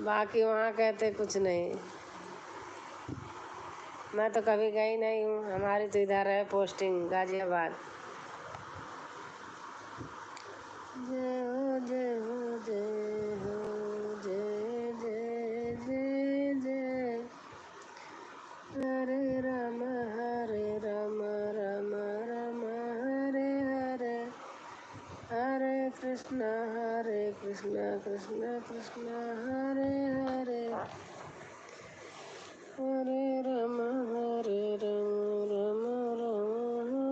बाकी वहाँ कहते कुछ नहीं। मैं तो कभी गई नहीं हूँ, हमारी तो इधर है पोस्टिंग गाजियाबाद। जय हो, जय हो, जय हो, जय, जय, जय, जय। हरे राम, हरे राम, राम राम, हरे हरे। हरे कृष्णा, हरे कृष्णा, कृष्णा कृष्णा, हरे हरे। हरे राम, हरे राम, राम राम,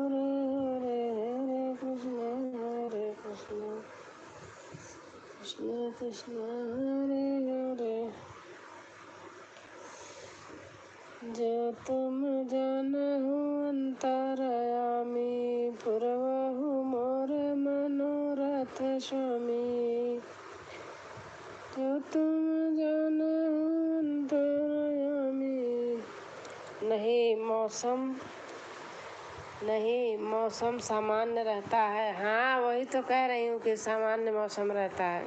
हरे हरे। हरे कृष्णा, हरे कृष्णा, कृष्णा कृष्णा, हरे हरे। जो तुम जानहु अंतरयामी, पुरवहु मोर मनो स्वामी, जो तुम जानो अंतर्यामी। नहीं, मौसम, नहीं, मौसम सामान्य रहता है। हाँ, वही तो कह रही हूँ कि सामान्य मौसम रहता है।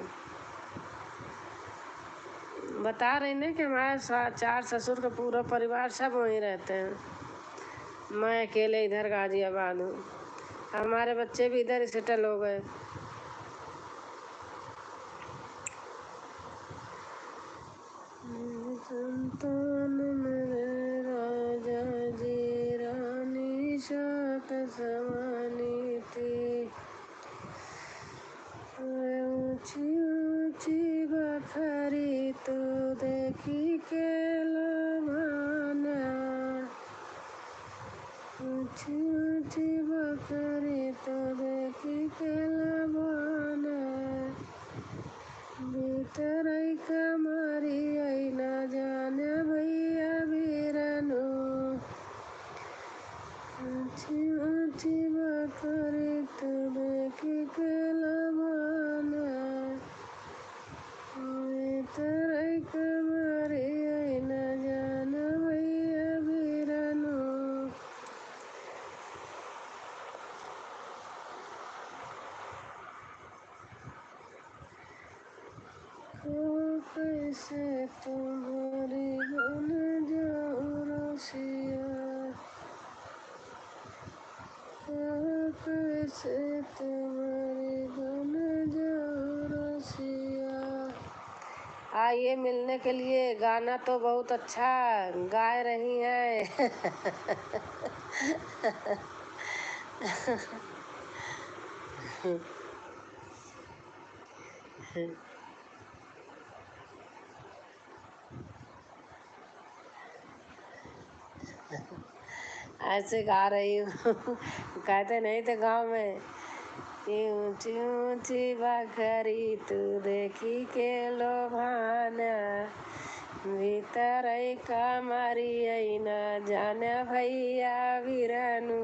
बता रही ना कि हमारे सा-, चार ससुर का पूरा परिवार सब वहीं रहते हैं। मैं अकेले इधर गाजियाबाद हूँ। हमारे बच्चे भी इधर ही सेटल हो गए। संतान मेरे राजा जी, रानी सात समानी थी। ऊंची ऊंची बखरी तो देखी के लभाना। ऊंची ऊंची बखरी तो देखी के लभाना। भीतरई कमरी आई ना जाने भैया बीरनु। ऊंची ऊंची बखरी तो देखी के लभाना। भीतरई कमरी आई ना जाने भैया बीरनु। ओ कैसे तुम्हारी बन जाऊं रसिया, ओ कैसे तुम्हारी बन जाऊं रसिया। आइए मिलने के लिए। गाना तो बहुत अच्छा गा रही हैं। ऐसे गा रही हूँ। कहते नहीं थे गाँव में कि ऊंची ऊंची बखरी तू देखी के लोभाना, भीतरई कमरी आई ना जाने भैया बीरनु।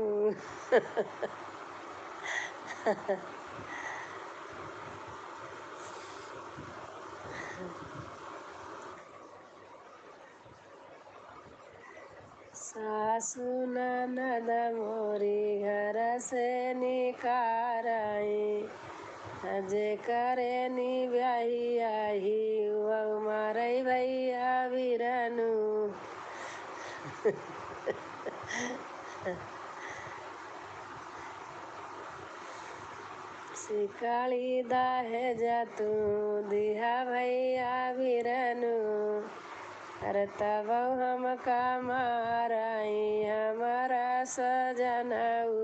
सासु ननद मोरी घर से निकाराई, जे करे नी ब्याही आही, वो मारई भैया बीरनु। सिकड़ी दहेज तू दिहा भैया बीरनु, अरे तब हमका मारई हमारा सजनऊ।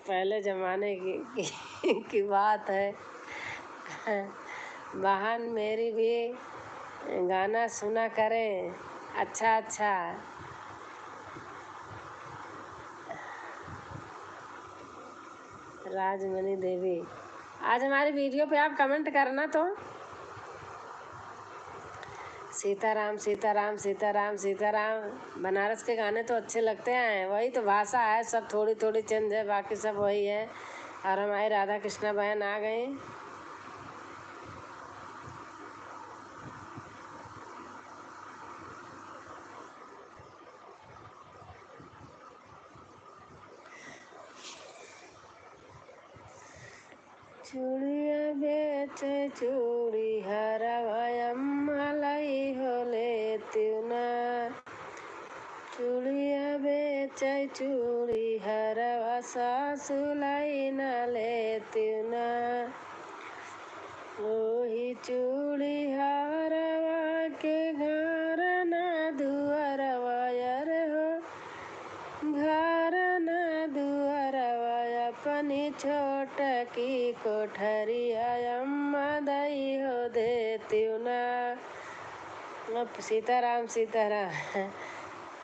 पहले जमाने की, की, की बात है। बहन मेरी भी गाना सुना करें। अच्छा, अच्छा। राजमणि देवी, आज हमारी वीडियो पे आप कमेंट करना तो। सीताराम, सीताराम, सीताराम, सीताराम। बनारस के गाने तो अच्छे लगते हैं, वही तो भाषा है, सब थोड़ी थोड़ी चेंज है, बाकी सब वही है। और हमारी राधा कृष्णा बहन आ गई। चूड़िया बेचे चूड़ी हरवा अम्मा लई हो लेतिउ ना। चूड़िया बेचे चूड़ी हरवा सासु लई ना लेतिउ ना। ओही चूड़ी हरवा के घर ना दुअरवा, अरे हो, घर ना दुअरवा, अपनी छोट की कोठरिया अम्मा दई हो देतिउ ना। अब सीताराम, सीताराम।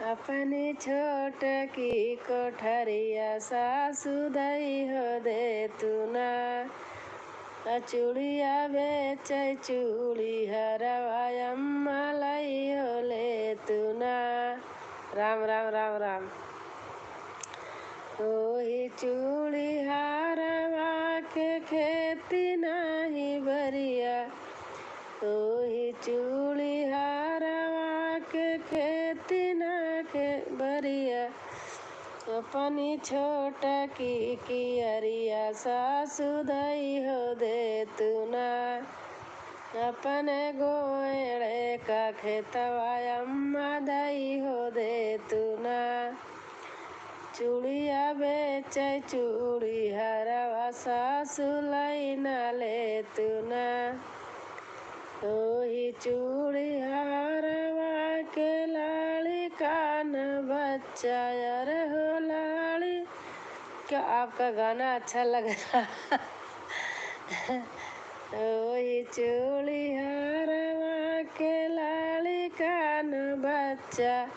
अपनी छोट की कोठरिया सासु दई हो देतिउ ना। आ चूड़िया बेचे चूड़ी हरवा अम्मा लई हो लेतिउ ना। राम, राम, राम, राम। ओही चूड़ीहारवा के खेती नाही बरिया, ओही चूड़ीहारवा के खेती ना के बरिया, अपनी छोटकी कियरिया सासु दई हो दे तू ना। अपने गोएड़े का खेतवा अम्मा दई हो दे तू ना। चूड़िया बेचे चूड़ीहरवा सासु लई ना ले तू ना। ओही चूड़ीहरवा के लाड़ी कान बच्चा, अरे हो लाड़ी। क्या आपका गाना अच्छा लग रहा? ओही चूड़ीहरवा के लाड़ी कान बच्चा,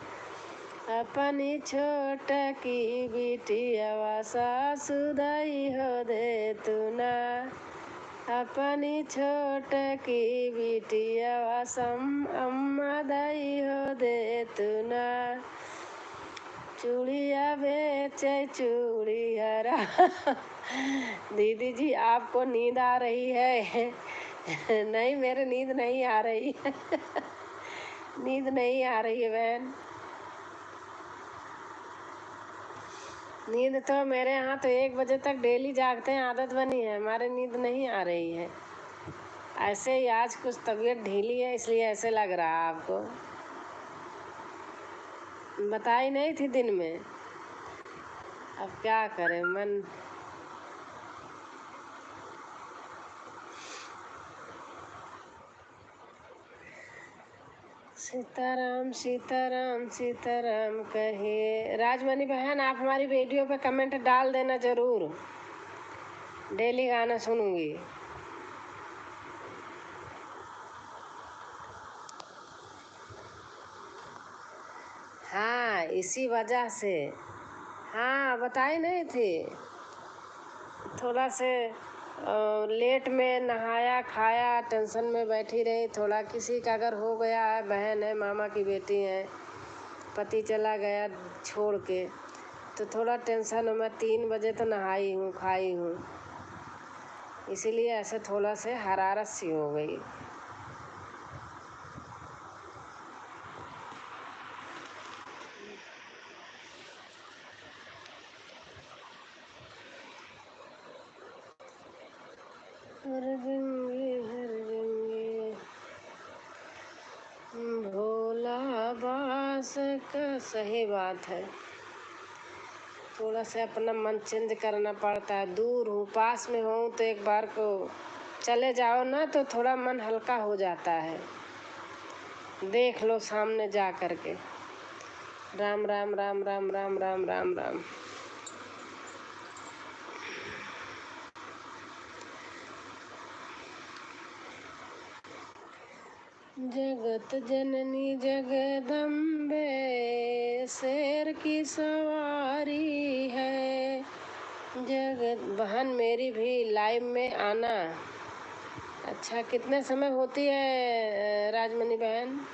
अपनी छोटकी बिटियावा सासु दई हो दे तू ना। अपनी छोटकी बिटियावा सम अम्मा दई हो दे तू ना। चूड़िया बेचे चूड़ीहरा। दीदी जी, आपको नींद आ रही है? नहीं, मेरे नींद नहीं आ रही। नींद नहीं आ रही है बहन। नींद तो मेरे यहाँ तो एक बजे तक डेली जागते हैं, आदत बनी है, हमारे नींद नहीं आ रही है। ऐसे ही आज कुछ तबीयत ढीली है, इसलिए ऐसे लग रहा है आपको। बताई नहीं थी दिन में, अब क्या करें, मन सीताराम, सीताराम, सीताराम कहे। राजमणि बहन, आप हमारी वीडियो पे कमेंट डाल देना जरूर, डेली गाना सुनूंगी। हाँ, इसी वजह से। हाँ, बताई नहीं थी। थोड़ा से, अ, लेट में नहाया, खाया, टेंशन में बैठी रही। थोड़ा किसी का अगर हो गया है, बहन है, मामा की बेटी है, पति चला गया छोड़ के, तो थोड़ा टेंशन में तीन बजे तो नहाई हूँ, खाई हूँ, इसीलिए ऐसे थोड़ा से हरारत सी हो गई। हर गंगे, हर गंगे, भोला बास का। सही बात है, थोड़ा सा अपना मन चेंज करना पड़ता है। दूर हूँ, पास में हूँ तो एक बार को चले जाओ ना, तो थोड़ा मन हल्का हो जाता है। देख लो सामने जा करके। राम, राम, राम, राम। जगत जननी जगदम्बे शेर की सवारी है। जगत बहन मेरी भी लाइव में आना। अच्छा, कितने समय होती है, अ, राजमणि बहन?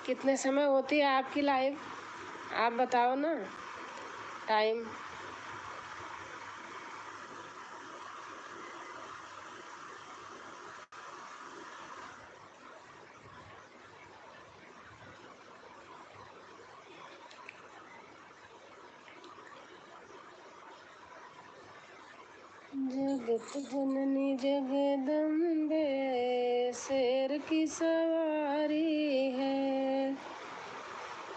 कितने समय होती है आपकी लाइव? आप बताओ ना टाइम। जगत जननी जगदम्बे शेर की सवारी है।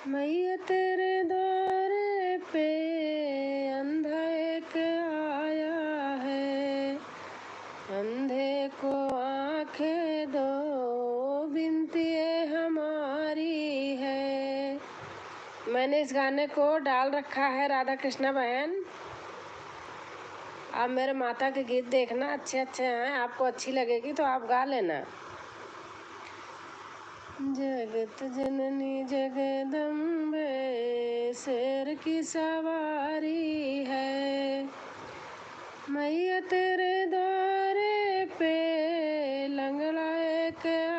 मैया तेरे द्वारे पे अंधा एक आया है। अंधे को आंखें दो, विनती ये हमारी है। मैंने इस गाने को डाल रखा है राधा कृष्णा बहन। आप मेरे माता के गीत देखना, अच्छे अच्छे हैं, आपको अच्छी लगेगी तो आप गा लेना। जगत जननी जगदम्बे शेर की सवारी है। मैया तेरे द्वारे पे लंगड़ा एक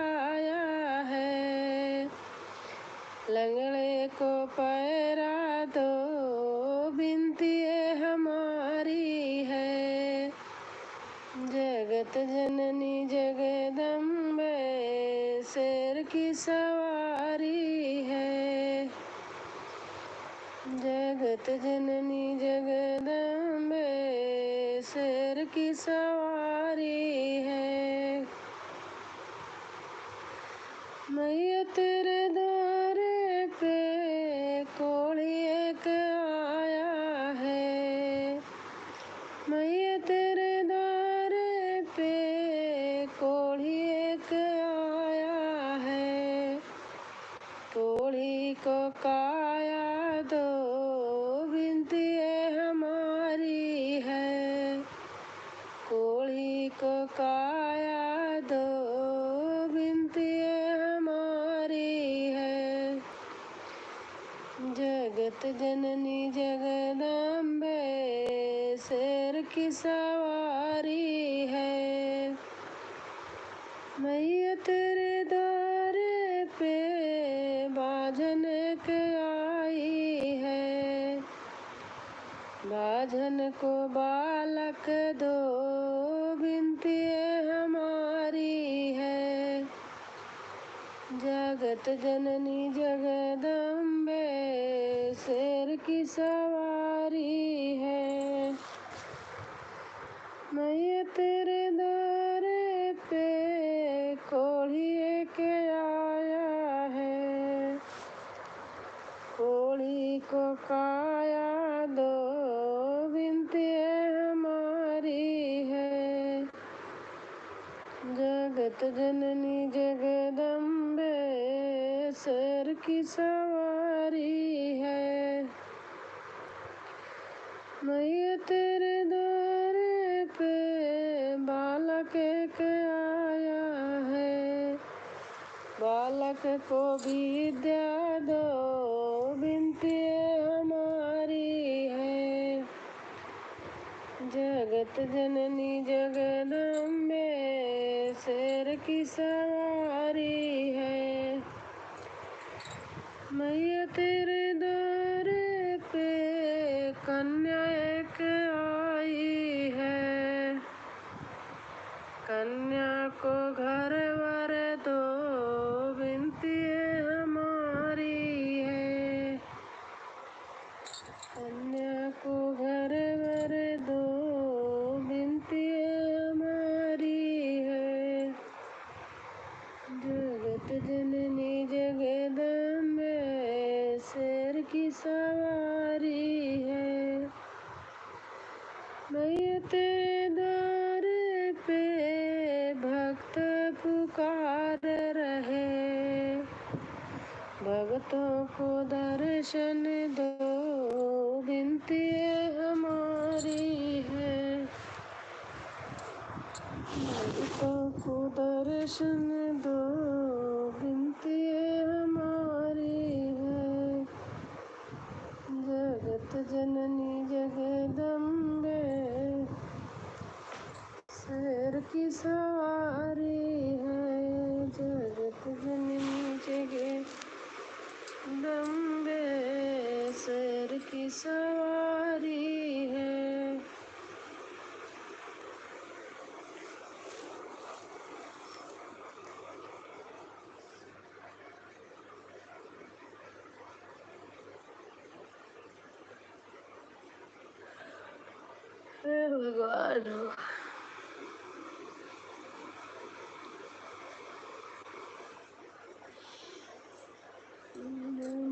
लंगड़े को पैरा दो, बिनती ये हमारी है। जगत जननी जगदम्बे, शेर की सवारी है। जगत जननी जगदम्बे, शेर की सवारी है। मैया तेरे द्वारे पे कोढ़ी एक आया है। मैया तेरे द्वारे पे कोढ़ी एक आया है। कोढ़ी को काया दो, बिनती ये हमारी है। कोढ़ी को काया दो, बिनती ये हमारी है। जगत जननी जगदम्बे, शेर की सवारी है। मैया तेरे द्वारे पे बाझन एक आई है। बाझन को बालक दो, बिनती ये हमारी है। जगत जननी जगदम्बे, शेर की सवारी है। मैया तेरे द्वारे पे कोढ़ी एक आया है। कोढ़ी को काया दो, बिनती ये हमारी है। जगत जननी जगदम्बे, शेर की सवारी है। मैया तेरे द्वारे पे बालक एक आया है। बालक को विद्या दो, बिनती ये हमारी है। जगत जननी जगदम्बे, शेर की सवारी है। मैया तेरे द्वारे पे कन्या एक आई है। कन्या को घर वर दो, बिनती ये हमारी है। कन्या को घर वर दो, बिनती ये हमारी है। जगत जननी जगदम्बे, शेर की सवारी है। मैया तेरे द्वारे पे भक्त पुकार रहे। भक्तों को दर्शन दो, बिनती ये हमारी है। भक्तों को दर्शन दो, बिनती ये हमारी है। जगत जननी जगदम्बे, शेर की सवारी है। जगत जननी जगदम्बे, शेर की सवारी है। हे भगवान हो।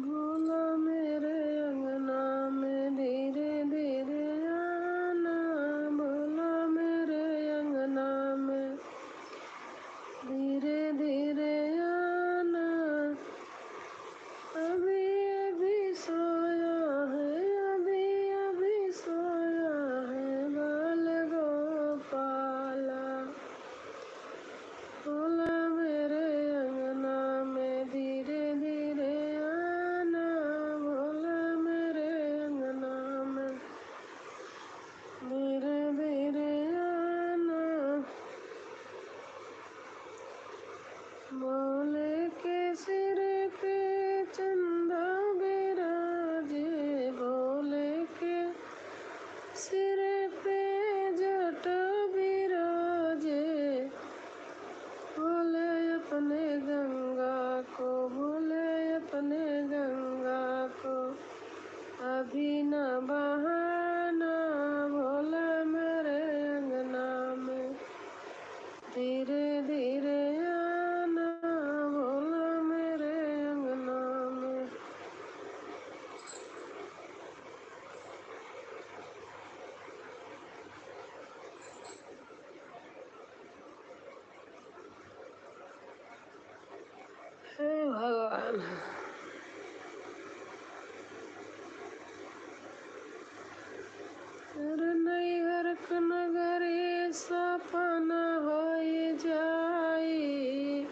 भोला मेरे अंगना में धीरे धीरे आना, भोला मेरे अंगना में धीरे धीरे आना। अभी अभी सोया है, अभी अभी सोया है बाल गोपाला। भोला मेरे अंगना में धीरे धीरे आना, भोला मेरे अंगना में धीरे धीरे आना। भोले के सिर पे चंदा अरे नैहर क नगरी सपन होई जाई,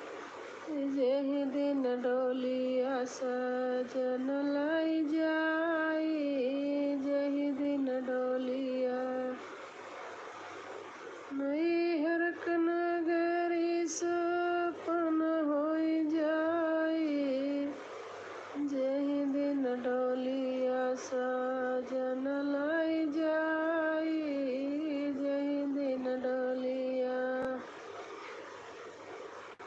जेहि दिन डोलिया सजन लाई जाई, जेहि दिन डोलिया। नैहर क नगरी सपन होई जाई, जेहि दिन डोलिया सजन लाई जाई, जेहि दिन डोलिया।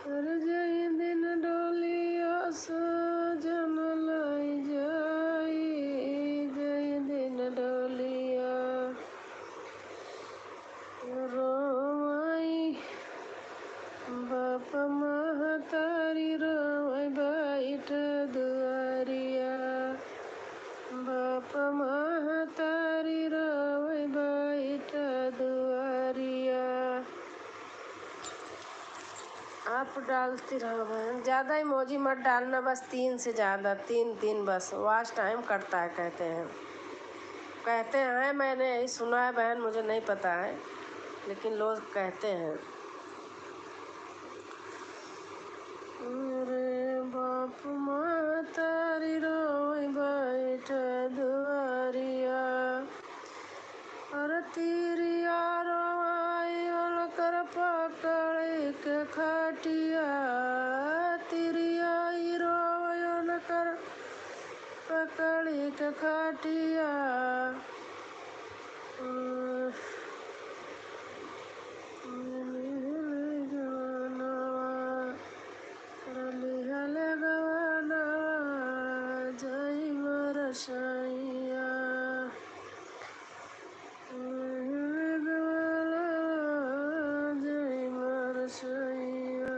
अरे जेहि दिन डोलिया सजन लाई जाई, जेहि दिन डोलिया। रोवई बाप महतारी रोवई बैठ दुआरिया, बाप महतारी रोवई बैठ दुआरिया। आप डालती रहो बहन, ज़्यादा इमोजी मत डालना, बस तीन से ज़्यादा, तीन, तीन बस, वॉच टाइम कटता है कहते हैं। कहते हैं, मैंने यही सुना है बहन, मुझे नहीं पता है, लेकिन लोग कहते हैं। अरे बाप महतारी रोई बैठ दुआरिया, अरे तिरिया रोवाई उनकर पकड़ी के खटिया, तिरिया ई रोवाई उनकर पकड़ी के खटिया। लिहले गवनवा, लिहले गवनवा, जय मोर सैया। जय मोर सैया।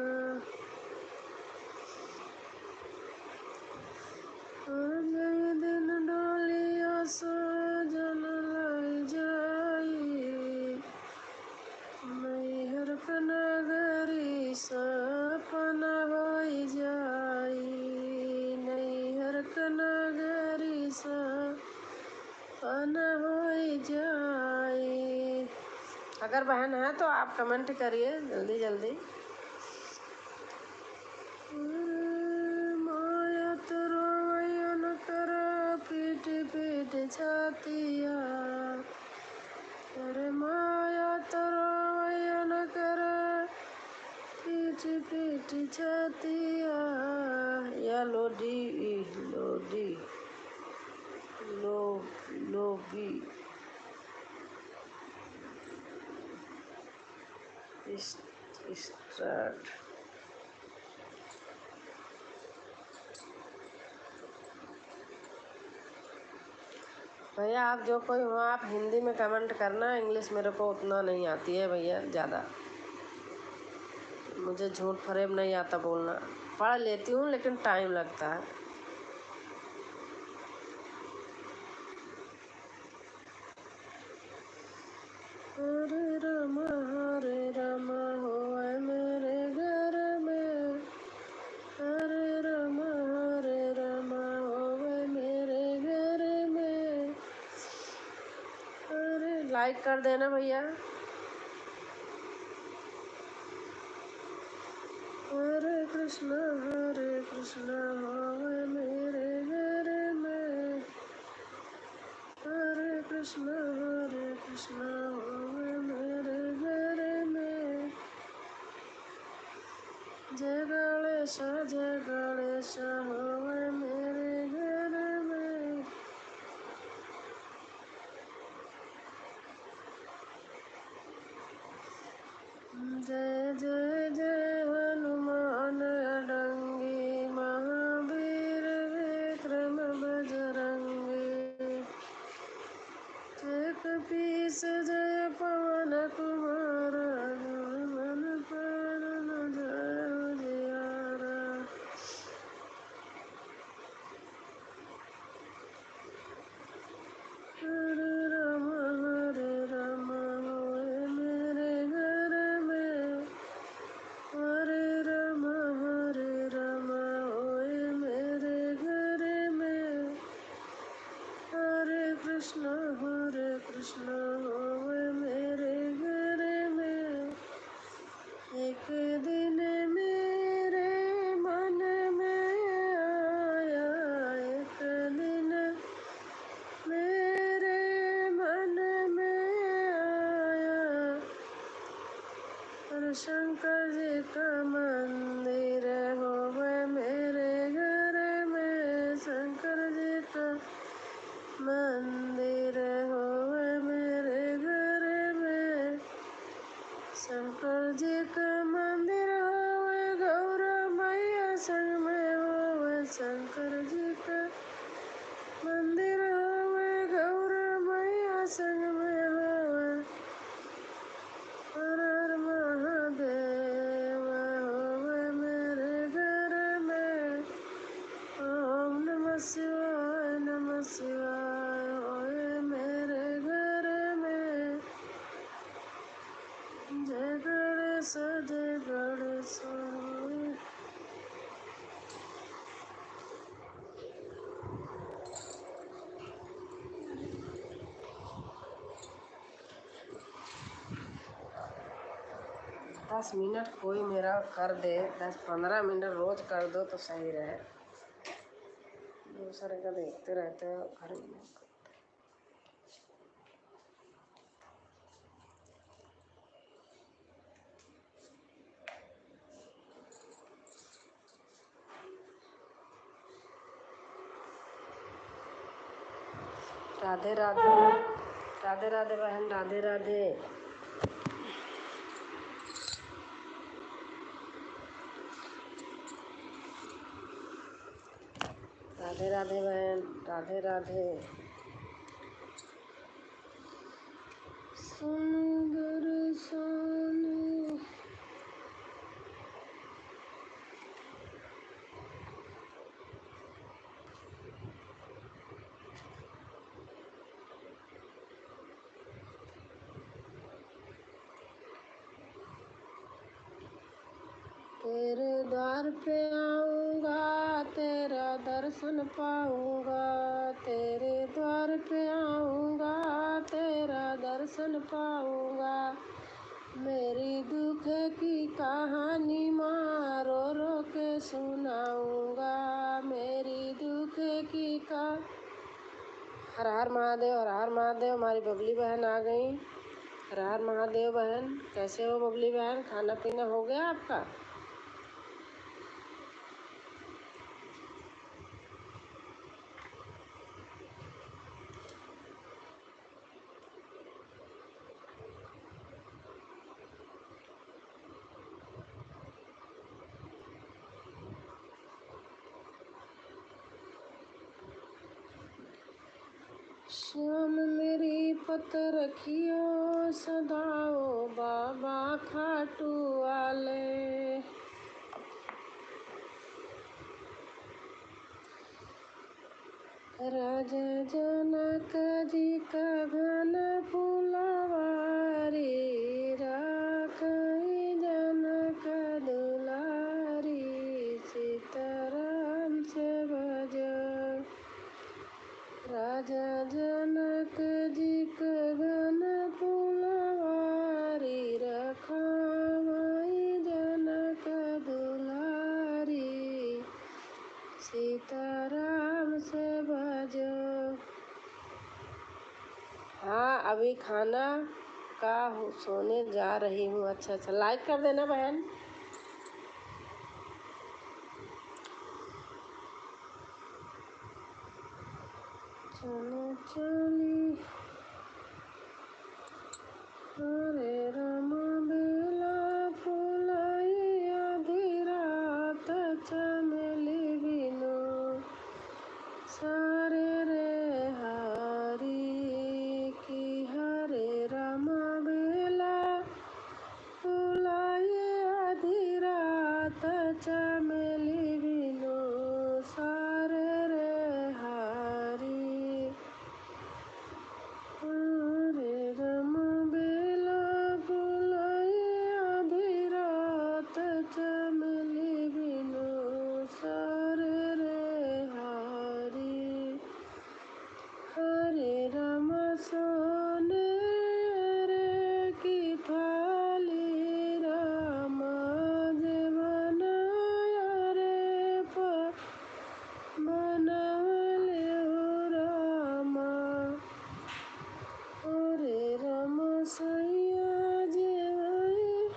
जय दिन डोलिया सजन लाई जाई, नैहर क नगरी सपन होई जाई, नैहर क नगरी स पन होई जाई। अगर बहन है तो आप कमेंट करिए जल्दी जल्दी। माया तो रोवैयन कर पीट पीट छातिया, अरे माया तो रोवैयन कर पीट पीट छातिया। या लोडी, ई लोडी। लो, लोगी। इस-, स्टार्ट। भैया, आप जो कोई हो, आप हिंदी में कमेंट करना, इंग्लिश मेरे को उतना नहीं आती है भैया, ज़्यादा। मुझे झूठ फरेब नहीं आता बोलना, पढ़ लेती हूँ लेकिन टाइम लगता है। हरे राम हरे राम होवे मेरे घर में, हरे राम हरे राम होवे मेरे घर में। अरे लाइक कर देना भैया। हरे कृष्णा हरे कृष्णा होवे मेरे घर में, हरे कृष्णा हरे कृष्णा होवे मेरे घर में, जय गणेश जय गणेश होवे मेरे घर में। जय जय जय हनुमान अडंगी महावीर विक्रम बजरंगी। जय कपीस जय पवन कुमार मन पावन जय उजियारा। हरे राम हरे राम होए मेरे घर में, जी का मंदिर होवे, गौरा मैया संग में होवे। शंकर जी का मंदिर होवे, गौरा मैया संग में होवे। हर हर महादेव होवे मेरे घर में। ओम नमः शिवाय, नमः शिवाय होवे मेरे घर में। जय गणेश, जय गणेश। दस मिनट कोई मेरा कर दे, दस पन्द्रह मिनट रोज कर दो तो सही रहे। दूसरे का देखते रहते हो घर में। राधे राधे। राधे राधे बहन, राधे राधे। राधे राधे बहन, राधे राधे। सुन दर्शन। तेरे द्वार पे आऊँगा, तेरा दर्शन पाऊँगा, तेरे द्वार पे आऊँगा, तेरा दर्शन पाऊँगा। मेरी दुख की कहानी माँ रो रो के सुनाऊँगा, मेरी दुख की का हर हर महादेव, हर हर महादेव। हमारी बबली बहन आ गई। हर हर महादेव बहन, कैसे हो बबली बहन? खाना पीना हो गया आपका? श्याम मेरी पत रखियो सदा ओ बाबा खाटू वाले। राजा जनक जी का घन फुलवारी, राखई जनक दुलारी, सीताराम से भजो। राजा जनक जी का घन फुलवारी, राखई जनक दुलारी। सीताराम से भजो। हाँ, अभी खाना का हो-, सोने जा रही हूँ। अच्छा, अच्छा, like कर देना बहन। चलो चली। हरे राम बेला फुलाई आधी रात चमेली बिनु सारे रे हारी की। हरे राम बेला फुलाई आधी रात चमेली बिनु सारे रे हारी। हरे राम बेला फुलाई आधी रात चमेली बिनु सारे रे हारी। हरे राम सोने रे की थाली राम जे बनाया रे प-, बनवले हो रामा। हरे राम सैया जे आई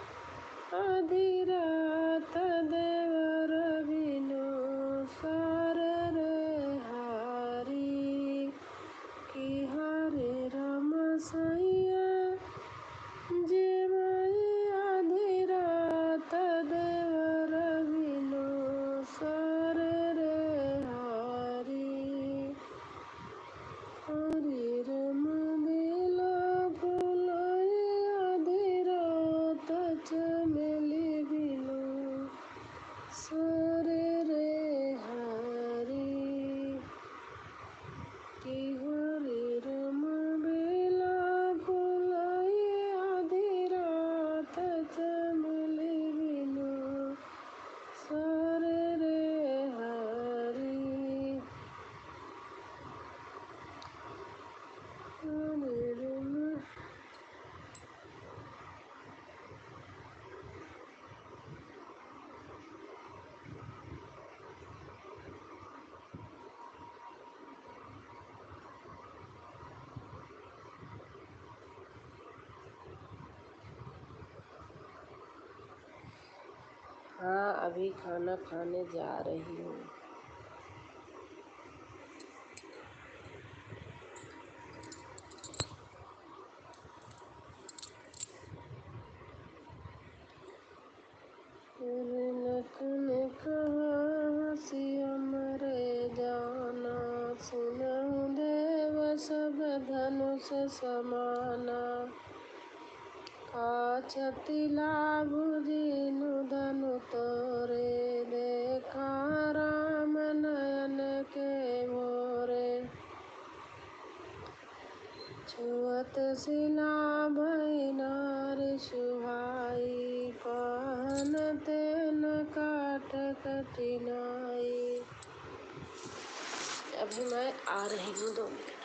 आधी रात देवर बिनु हाँ, अभी खाना खाने जा रही हूँ। ऋणक ने कहा हँसि अमरे जाना, सुनहु देव सब धनुष समाना। का क्षति लाभ जिनु धनु तोरे, देखा राम नयन के भोरे। छुअत सिला भई नारि सुहाई, पाहन तेन काट कठिनाई। अभी मैं आ रही हूँ, दो मिनट।